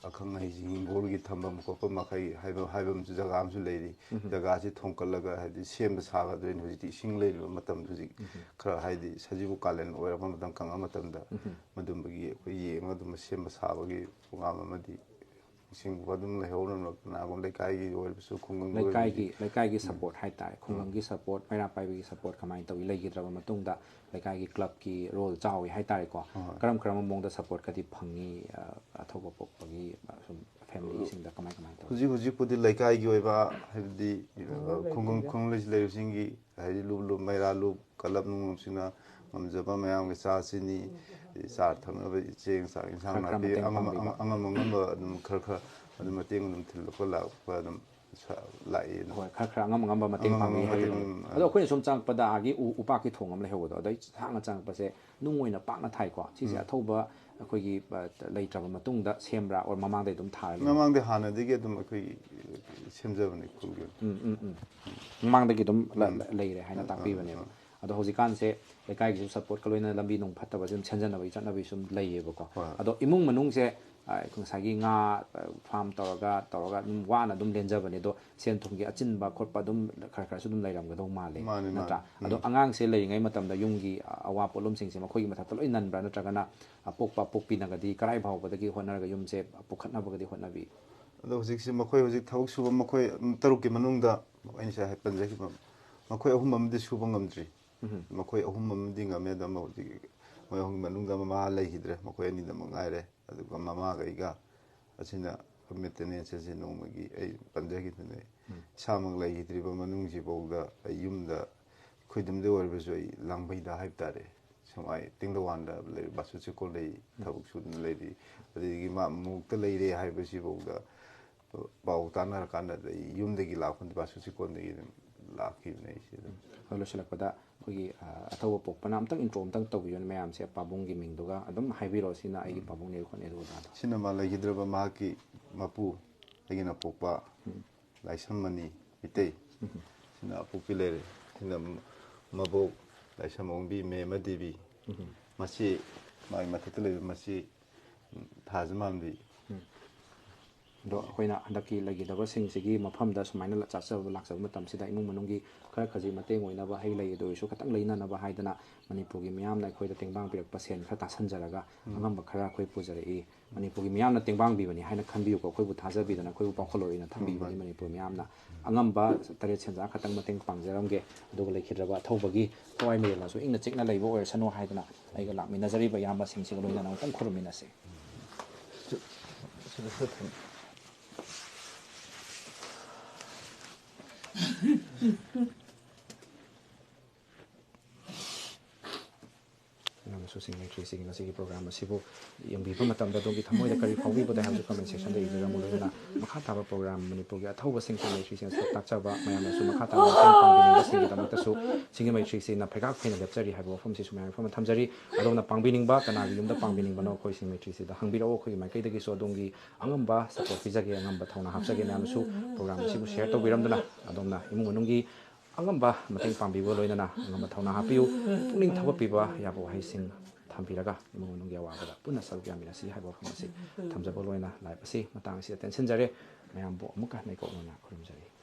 ꯑꯈꯪ ꯑꯍꯩꯁꯤꯡ ꯍꯤꯡꯒꯣꯜꯒꯤ ꯊꯝꯐꯝ ꯈꯣꯠꯐꯝ ꯃꯈꯩ ꯍꯥꯏꯕ, ꯍꯥꯏꯕ ꯑꯃꯁꯨ ꯖꯒꯥ ꯑꯃꯁꯨ ꯂꯩꯔꯤ꯫ ꯖꯒꯥꯁꯤ ꯊꯣꯡꯀꯠꯂꯒ ꯍꯥꯏꯕꯗꯤ ꯁꯦꯝꯕ ꯁꯥꯒꯗꯣꯏꯅꯤ꯫ ꯍꯧꯖꯤꯛꯇꯤ ꯏꯁꯤꯡ ꯂꯩꯔꯤꯕ ꯃꯇꯝ, ꯍꯧꯖꯤꯛ ꯈꯔ ꯍꯥꯏꯗꯤ ꯁꯖꯤꯕꯨ ꯀꯥꯂꯦꯟ ꯑꯣꯏꯔꯛꯄ ꯃꯇꯝ, ꯀꯪꯉꯛꯄ ꯃꯇꯝꯗ ꯃꯗꯨꯝꯕꯒꯤ ꯑꯩꯈꯣꯏ ꯌꯦꯡꯉꯒ ꯑꯗꯨꯝ ꯁꯦꯝꯕ ꯁꯥꯕꯒꯤ ꯄ꯭ꯔꯣꯒ꯭ꯔꯥꯝ ꯑꯃꯗꯤ ꯅꯤꯡꯁꯤꯡꯕ ꯑꯗꯨꯝ ꯂꯩꯍꯧꯅꯕ, ꯀꯅꯥꯒꯨꯝꯕ ꯂꯩꯀꯥꯏꯒꯤ ꯑꯣꯏꯔꯕꯁꯨ, ꯈꯨꯡꯒꯪꯒꯤ ꯑꯣꯏꯔꯕꯁꯨ꯫ ꯂꯩꯀꯥꯏꯒꯤ ꯂꯩꯀꯥꯏꯒꯤ ꯁꯄꯣꯔꯠ ꯍꯥꯏꯇꯥꯔꯦ, ꯈꯨꯡꯒꯪꯒꯤ ꯁꯄꯣꯔꯠ, ꯃꯩꯔꯥ ꯄꯥꯏꯕꯒꯤ ꯁꯄꯣꯔꯠ ꯀꯃꯥꯏꯅ ꯇꯧꯏ? ꯂꯩꯈꯤꯗ꯭ꯔꯕ ꯃꯇꯨꯡꯗ ꯂꯩꯀꯥꯏꯒꯤ ꯀ꯭ꯂꯕꯀꯤ ꯔꯣꯜ ꯆꯥꯎꯏ ꯍꯥꯏꯇꯥꯔꯦꯀꯣ꯫ ꯍꯣꯏ꯫ ꯀꯔꯝ ꯀꯔꯝꯕ ꯃꯑꯣꯡꯗ ꯁꯄꯣꯔꯠꯀꯗꯤ ꯐꯪꯉꯤ? ꯑ, ꯑꯊꯧꯕ ꯄꯣꯛꯄꯒꯤ, ꯑ, ꯁꯨꯝ ꯐꯦꯃꯤꯂꯤꯁꯤꯡꯗ ꯀꯃꯥꯏ ꯀꯃꯥꯏꯅ ꯇꯧꯏ? ꯍꯧꯖꯤꯛ ꯍꯧꯖꯤꯛꯄꯨꯗꯤ ꯂꯩꯀꯥꯏꯒꯤ ꯑꯣꯏꯕ, ꯍꯥꯏꯕꯗꯤ ꯈꯨꯡꯒꯪ ꯈꯨꯡꯒꯪ ꯂꯩꯔꯤꯕꯁꯤꯡꯒꯤ, ꯍꯥꯏꯗꯤ ꯂꯨꯞ ꯂꯨꯞ, ꯃꯩꯔꯥ ꯂꯨꯞ, ꯀꯂꯕ ꯅꯨꯡꯂꯨꯞꯁꯤꯡꯅ ꯉꯝꯖꯕ ꯃꯌꯥꯝꯒꯤ ꯆꯥ ꯆꯤꯅꯤ, ꯆꯥ ꯊꯛꯅꯕ ꯆꯦꯡ ꯆꯥꯛ ꯏꯟꯁꯥꯡ ꯈꯔ ꯈꯔ ꯅꯥꯄꯤ, ꯃꯇꯦꯡ ꯑꯉꯝ ꯄꯥꯡꯕꯤꯕ꯫ ꯑꯉꯝ ꯑꯉꯝꯕ ꯑꯗꯨꯝ ꯈꯔ ꯈꯔ ꯑꯗꯨꯝ ꯃꯇꯦꯡ ꯑꯗꯨꯝ ꯊꯤꯜꯂꯛꯄ ꯂꯥꯛꯄ ꯑꯗꯨꯝ ꯁ-, ꯂꯥꯛꯏ ꯑꯗꯨꯝ꯫ ꯍꯣꯏ, ꯈꯔ ꯈꯔ ꯑꯉꯝ ꯑꯉꯝꯕ ꯃꯇꯦꯡ ꯑꯉꯝ ꯄꯥꯡꯕꯤ ꯑꯉꯝꯕ ꯍꯥꯏꯕꯤꯕ ꯃꯇꯦꯡ, ꯅꯠꯇ꯭ꯔꯣ? ꯎꯝ, ꯑꯗꯣ ꯑꯩꯈꯣꯏꯅ ꯁꯨꯝ ꯆꯪꯉꯛꯄꯗ ꯑꯥꯒꯤ ꯎ, ꯎꯄꯥꯛꯀꯤ ꯊꯣꯡ ꯑꯃ ꯂꯩꯍꯧꯕꯗꯣ, ꯑꯗꯩ ꯁꯥꯡꯅ ꯆꯪꯉꯛꯄꯁꯦ ꯅꯨꯡ ꯑꯣꯏꯅ ꯄꯥꯛꯅ ꯊꯥꯏꯀꯣ꯫ ꯁꯤꯁꯦ ꯑꯊꯧꯕ ꯑꯩꯈꯣꯏꯒꯤ, ꯑ, ꯂꯩꯇ꯭ꯔꯕ ꯃꯇꯨꯡꯗ ꯁꯦꯝꯕ꯭ꯔꯥ, or ꯃꯃꯥꯡꯗꯩ ꯑꯗꯨꯝ ꯊꯥꯔ ꯂꯩꯕ꯭ꯔꯥ? ꯃꯃꯥꯡꯗ ꯍꯥꯟꯅꯗꯒꯤ ꯑꯗꯨꯝ ꯑꯩꯈꯣꯏꯒꯤ ꯁꯦꯝꯖꯕꯅꯤ ꯈꯨꯜꯒꯤ ꯑꯣꯏꯅ꯫ ꯎꯝ, ꯎꯝ, ꯎꯝ꯫ ꯃꯃꯥꯡꯗꯒꯤ ꯑꯗꯨꯝ ꯂ-, ꯂꯩꯔꯦ ꯍꯥꯏꯅ ꯇꯥꯛꯄꯤꯕꯅꯦꯕ꯫ ꯑꯗꯣ ꯍꯧꯖꯤꯛꯀꯥꯟꯁꯦ ꯂꯩꯀꯥꯏꯒꯤꯁꯨ ꯁꯄꯣꯔꯠꯀ ꯂꯣꯏꯅꯅ ꯂꯝꯕꯤ ꯅꯨꯡ ꯐꯠꯇꯕꯁꯦ ꯑꯗꯨꯝ ꯁꯦꯝꯖꯅꯕꯒꯤ ꯆꯠꯅꯕꯤ ꯁꯨꯝ ꯂꯩꯌꯦꯕꯀꯣ꯫ ꯍꯣꯏ, ꯍꯣꯏ꯫ ꯑꯗꯣ ꯏꯃꯨꯡ ꯃꯅꯨꯡꯁꯦ, ꯑ, ꯉꯁꯥꯏꯒꯤ ꯉꯥ, ꯑ, ꯐꯥꯝ ꯇꯧꯔꯒ, ꯇꯧꯔꯒ ꯑꯗꯨꯝ ꯋꯥꯅ ꯑꯗꯨꯝ ꯂꯦꯟꯖꯕꯅꯦ꯫ ꯑꯗꯣ ꯁꯦꯟ ꯊꯨꯝꯒꯤ ꯑꯆꯤꯟꯕ ꯈꯣꯠꯄ ꯑꯗꯨꯝ ꯈꯔ ꯈꯔꯁꯨ ꯑꯗꯨꯝ ꯂꯩꯔꯝꯒꯗꯧ ꯃꯥꯜꯂꯦ, ꯃꯥꯅꯦ, ꯃꯥꯅꯦ꯫ ꯅꯠꯇ꯭ꯔꯥ? ꯑꯗꯣ ꯑꯉꯥꯡꯁꯦ ꯂꯩꯔꯤꯉꯩ ꯃꯇꯝꯗ ꯌꯨꯝꯒꯤ, ꯑ, ꯑꯋꯥ ꯄꯣꯠꯂꯨꯝꯁꯤꯡꯁꯦ ꯃꯈꯣꯏꯒꯤ ꯃꯊꯛꯇ ꯂꯣꯏ ꯅꯟꯕ꯭ꯔꯥ, ꯅꯠꯇ꯭ꯔꯒꯅ ꯑꯄꯣꯛꯄ ꯄꯣꯛꯄꯤꯅꯒꯗꯤ ꯀꯔꯥꯏ ꯐꯥꯎꯕꯗꯒꯤ ꯍꯣꯠꯅꯔꯒ ꯌꯨꯝꯁꯦ ꯄꯨꯈꯠꯅꯕꯒꯗꯤ ꯍꯣꯠꯅꯕꯤ? ꯑꯗꯣ ꯍꯧꯖꯤꯛꯁꯦ ꯃꯈꯣꯏ ꯍꯧꯖꯤꯛ ꯊꯕꯛ ꯁꯨꯕ, ꯃꯈꯣꯏ ꯇꯔꯨꯛꯀꯤ ꯃꯅꯨꯡꯗ ꯑꯩꯅ ꯉꯁꯥꯏ ꯄꯟꯖꯈꯤꯕ, ꯃꯈꯣꯏ ꯑꯍꯨꯝ ꯑꯃꯗꯤ ꯁꯨꯕ ꯉꯝꯗ꯭ꯔꯤ꯫ ꯃꯈꯣꯏ ꯑꯍꯨꯝ ꯑꯃꯗꯤ ꯉꯝꯃꯦ, ꯑꯗꯣ ꯑꯃ ꯍꯧꯖꯤꯛ ꯃꯣꯏ ꯑꯍꯨꯝꯒꯤ ꯃꯅꯨꯡꯗ ꯃꯃꯥ ꯂꯩꯈꯤꯗ꯭ꯔꯦ, ꯃꯈꯣꯏ ꯑꯅꯤꯗꯃꯛ ꯉꯥꯏꯔꯦ꯫ ꯑꯗꯨꯒ ꯃꯃꯥꯒ ꯑꯩꯒ ꯑꯁꯤꯅ ꯑꯩꯈꯣꯏ maintenance ꯑꯁꯤ ꯅꯣꯡꯃꯒꯤ ꯑꯩ ꯄꯟꯖꯈꯤꯗꯨꯅꯦ꯫ ꯏꯁꯥꯃꯛ ꯂꯩꯈꯤꯗ꯭ꯔꯤꯕ ꯃꯅꯨꯡꯁꯤꯐꯥꯎꯗ ꯑꯩ ꯌꯨꯝꯗ ꯈꯨꯗꯤꯡꯗ ꯑꯣꯏꯔꯕꯁꯨ ꯑꯩ ꯂꯥꯡꯕꯩꯗ ꯍꯥꯏꯕ ꯇꯥꯔꯦ, ꯁꯨꯃꯥꯏ ꯇꯦꯡꯅꯧꯄꯜꯗ ꯂꯩꯔꯤ, ꯕꯥꯁꯨ ꯆꯦꯀꯣꯜꯗ ꯑꯩ ꯊꯕꯛ ꯁꯨꯗꯨꯅ ꯂꯩꯔꯤ꯫ ꯑꯗꯒꯤ ꯃꯥ ꯃꯨꯛꯇ ꯂꯩꯔꯦ ꯍꯥꯏꯕꯁꯤꯐꯥꯎꯗ ꯄꯥꯎ ꯇꯥꯟꯅꯔꯀꯥꯟꯗ ꯑꯩ ꯌꯨꯝꯗꯒꯤ ꯂꯥꯛꯄꯗ ꯕꯥꯁꯨ ꯆꯦꯀꯣꯜꯗꯒꯤ ꯑꯗꯨꯝ ꯂꯥꯛꯈꯤꯕꯅꯦ ꯑꯩꯁꯦ ꯑꯗꯨꯝ꯫ ꯑꯗꯣ ꯂꯣꯏꯁꯤꯜꯂꯛꯄꯗ ꯑꯩꯈꯣꯏꯒꯤ, ꯑ, ꯑꯊꯧꯕ ꯄꯣꯛꯄꯅ ꯑꯝꯇꯪ intro ꯑꯝꯇꯪ ꯇꯧꯕꯤꯌꯨꯅꯦ ꯃꯌꯥꯝꯁꯦ, ꯄꯥꯕꯨꯡꯒꯤ ꯃꯤꯡꯗꯨꯒ ꯑꯗꯨꯝ ꯍꯥꯏꯕꯤꯔꯣ, ꯁꯤꯅ ꯑꯩꯒꯤ ꯄꯥꯕꯨꯡꯅꯦ ꯈꯣꯠꯅꯦ ꯑꯗꯨ ꯑꯗꯥꯗꯣ꯫ ꯁꯤꯅ ꯃꯥ ꯂꯩꯈꯤꯗ꯭ꯔꯕ ꯃꯍꯥꯛꯀꯤ ꯃꯄꯨ, ꯑꯩꯒꯤꯅ ꯄꯣꯛꯄ ꯂꯥꯏꯁ꯭ꯔꯝ ꯃꯅꯤ ꯃꯤꯇꯩ꯫ ꯁꯤꯅ ꯑꯄꯣꯛꯄꯤ ꯂꯩꯔꯦ꯫ ꯁꯤꯅ ꯃꯕꯣꯛ ꯂꯥꯏꯁ꯭ꯔꯝ ꯑꯣꯡꯕꯤ ꯃꯦꯃ ꯗꯦꯕꯤ꯫ ꯃꯁꯤ, ꯃꯥꯒꯤ ꯃꯊꯛꯇ ꯂꯩꯕ ꯃꯁꯤ ꯊꯥꯖꯃꯥꯟꯕꯤ꯫ ꯑꯗꯣ ꯑꯩꯈꯣꯏꯅ ꯍꯟꯗꯛꯀꯤ ꯂꯩꯈꯤꯗꯕꯁꯤꯡꯁꯤꯒꯤ ꯃꯐꯝꯗ ꯁꯨꯃꯥꯏꯅ ꯆꯠꯆꯕ ꯂꯥꯛꯆꯕ ꯃꯇꯝꯁꯤꯗ ꯏꯃꯨꯡ ꯃꯅꯨꯡꯒꯤ ꯈꯔ ꯈꯖꯤꯛ ꯃꯇꯦꯡ ꯑꯣꯏꯅꯕ, ꯍꯩ ꯂꯩ ꯑꯗꯨ ꯑꯣꯏꯔꯁꯨ ꯈꯤꯇꯪ ꯂꯩꯅꯅꯕ ꯍꯥꯏꯗꯅ ꯃꯅꯤꯄꯨꯔꯒꯤ ꯃꯤꯌꯥꯝꯅ ꯑꯩꯈꯣꯏꯗ ꯇꯦꯡꯕꯥꯡ ꯄꯤꯔꯛꯄ ꯁꯦꯟ ꯈꯔ ꯇꯥꯁꯟꯖꯔꯒ ꯑꯉꯝꯕ ꯈꯔ ꯑꯩꯈꯣꯏ ꯄꯨꯖꯔꯛꯏ꯫ ꯃꯅꯤꯄꯨꯔꯒꯤ ꯃꯤꯌꯥꯝꯅ ꯇꯦꯡꯕꯥꯡꯕꯤꯕꯅꯤ ꯍꯥꯏꯅ ꯈꯟꯕꯤꯌꯨꯀꯣ, ꯑꯩꯈꯣꯏꯕꯨ ꯊꯥꯖꯕꯤꯗꯅ ꯑꯩꯈꯣꯏꯕꯨ ꯄꯥꯎꯈꯜ ꯂꯣꯏ ꯑꯣꯏꯅ ꯊꯝꯕꯤꯕꯅꯤ ꯃꯅꯤꯄꯨꯔ ꯃꯤꯌꯥꯝꯅ꯫ ꯑꯉꯝꯕ ꯇꯔꯦꯠ ꯁꯦꯟꯖꯥ ꯈꯛꯇꯪ ꯃꯇꯦꯡ ꯄꯥꯡꯖꯔꯝꯒꯦ꯫ ꯑꯗꯨꯒ ꯂꯩꯈꯤꯗ꯭ꯔꯕ ꯑꯊꯧꯕꯒꯤ ꯊꯋꯥꯏ ꯃꯔꯦꯜꯅꯁꯨ ꯏꯪꯅ ꯆꯤꯛꯅ ꯂꯩꯕ ꯑꯣꯏꯔꯁꯅꯨ ꯍꯥꯏꯗꯅ ꯑꯩꯒ ꯂꯥꯛꯃꯤꯟꯅꯖꯔꯤꯕ ꯏꯌꯥꯝꯕꯁꯤꯡꯁꯤꯒ ꯂꯣꯏꯅꯅ ꯑꯃꯨꯛꯇꯪ ꯈꯨꯔꯨꯝꯃꯤꯟꯅꯁꯤ꯫ ꯃꯌꯥꯝꯅꯁꯨ ꯁꯤꯡ ꯃꯩꯇ꯭ꯔꯤꯁꯤꯒꯤ ꯉꯁꯤꯒꯤ ꯄ꯭ꯔꯣꯒ꯭ꯔꯥꯝ ꯑꯁꯤꯕꯨ ꯌꯦꯡꯕꯤꯕ ꯃꯇꯝꯗ ꯑꯗꯣꯝꯒꯤ ꯊꯃꯣꯏꯗ ꯀꯔꯤ ꯐꯥꯎꯕꯤꯕꯗꯦ ꯍꯥꯏꯕꯁꯨ ꯀꯃꯦꯟ ꯁꯦꯛꯁꯟꯗ ꯏꯕꯤꯔꯝꯃꯨ꯫ ꯂꯣꯏꯅꯅ ꯃꯈꯥ ꯇꯥꯕ ꯄ꯭ꯔꯣꯒ꯭ꯔꯥꯝ ꯃꯅꯤꯄꯨꯔꯒꯤ ꯑꯊꯧꯕꯁꯤꯡ ꯁꯤꯡ ꯃꯩꯇ꯭ꯔꯤꯁꯤꯡ ꯁꯛ ꯇꯥꯛꯆꯕ ꯃꯌꯥꯝꯅꯁꯨ ꯃꯈꯥ ꯇꯥꯕ ꯃꯇꯦꯡ ꯄꯥꯡꯕꯤꯅꯤꯡꯕꯁꯤꯡꯒꯤꯗꯃꯛꯇꯁꯨ ꯁꯤꯡ ꯃꯩꯇ꯭ꯔꯤꯁꯤꯅ ꯐꯩꯒꯥꯛ ꯐꯩꯅ ꯂꯦꯞꯆꯔꯤ ꯍꯥꯏꯕ ꯋꯥꯐꯝꯁꯤꯁꯨ ꯃꯌꯥꯝꯒꯤ ꯃꯐꯝꯗ ꯊꯝꯖꯔꯤ꯫ ꯑꯗꯣꯝꯅ ꯄꯥꯡꯕꯤꯅꯤꯡꯕ ꯀꯅꯥꯒꯤ ꯌꯨꯝꯗ ꯄꯥꯡꯕꯤꯅꯤꯡꯕꯅꯣ ꯑꯩꯈꯣꯏ ꯁꯤꯡ ꯃꯩꯇ꯭ꯔꯤꯁꯤꯗ ꯍꯪꯕꯤꯔꯛꯑꯣ꯫ ꯑꯩꯈꯣꯏꯒꯤ ꯃꯥꯏꯀꯩꯗꯒꯤꯁꯨ ꯑꯗꯣꯝꯒꯤ ꯑꯉꯝꯕ ꯁꯄꯣꯔꯠ ꯄꯤꯖꯒꯦ, ꯑꯉꯝꯕ ꯊꯧꯅꯥ ꯍꯥꯞꯆꯒꯦ꯫ ꯃꯌꯥꯝꯅꯁꯨ ꯄ꯭ꯔꯣꯒ꯭ꯔꯥꯝ ꯑꯁꯤꯕꯨ ꯁꯤꯌꯔ ꯇꯧꯕꯤꯔꯝꯗꯨꯅ ꯑꯗꯣꯝꯅ ꯏꯃꯨꯡ ꯃꯅꯨꯡꯒꯤ ꯑꯉꯝꯕ ꯃꯇꯦꯡ ꯄꯥꯡꯕꯤꯕꯒ ꯂꯣꯏꯅꯅ ꯑꯉꯝꯕ ꯊꯧꯅꯥ ꯍꯥꯞꯄꯤꯌꯨ꯫ ꯄꯨꯛꯅꯤꯡ ꯊꯧꯒꯠꯄꯤꯕ ꯌꯥꯕ ꯋꯥꯍꯩꯁꯤꯡ ꯊꯝꯕꯤꯔꯒ ꯏꯃꯨꯡ ꯃꯅꯨꯡꯒꯤ ꯑꯋꯥꯕꯗ ꯄꯨꯟꯅ ꯁꯔꯨꯛ ꯌꯥꯃꯤꯟꯅꯁꯤ ꯍꯥꯏꯕ ꯋꯥꯐꯝ ꯑꯁꯤ ꯊꯝꯖꯕ ꯂꯣꯏꯅ ꯂꯥꯏꯞ ꯑꯁꯤ ꯃꯇꯥꯡ ꯑꯁꯤꯗ ꯇꯦꯟꯁꯤꯟꯖꯔꯦ꯫ ꯃꯌꯥꯝꯕꯨ ꯑꯃꯨꯛꯀ ꯍꯟꯅ ꯏꯀꯣꯛ ꯅꯣꯟꯅ ꯈꯨꯔꯨꯝꯖꯔꯤ꯫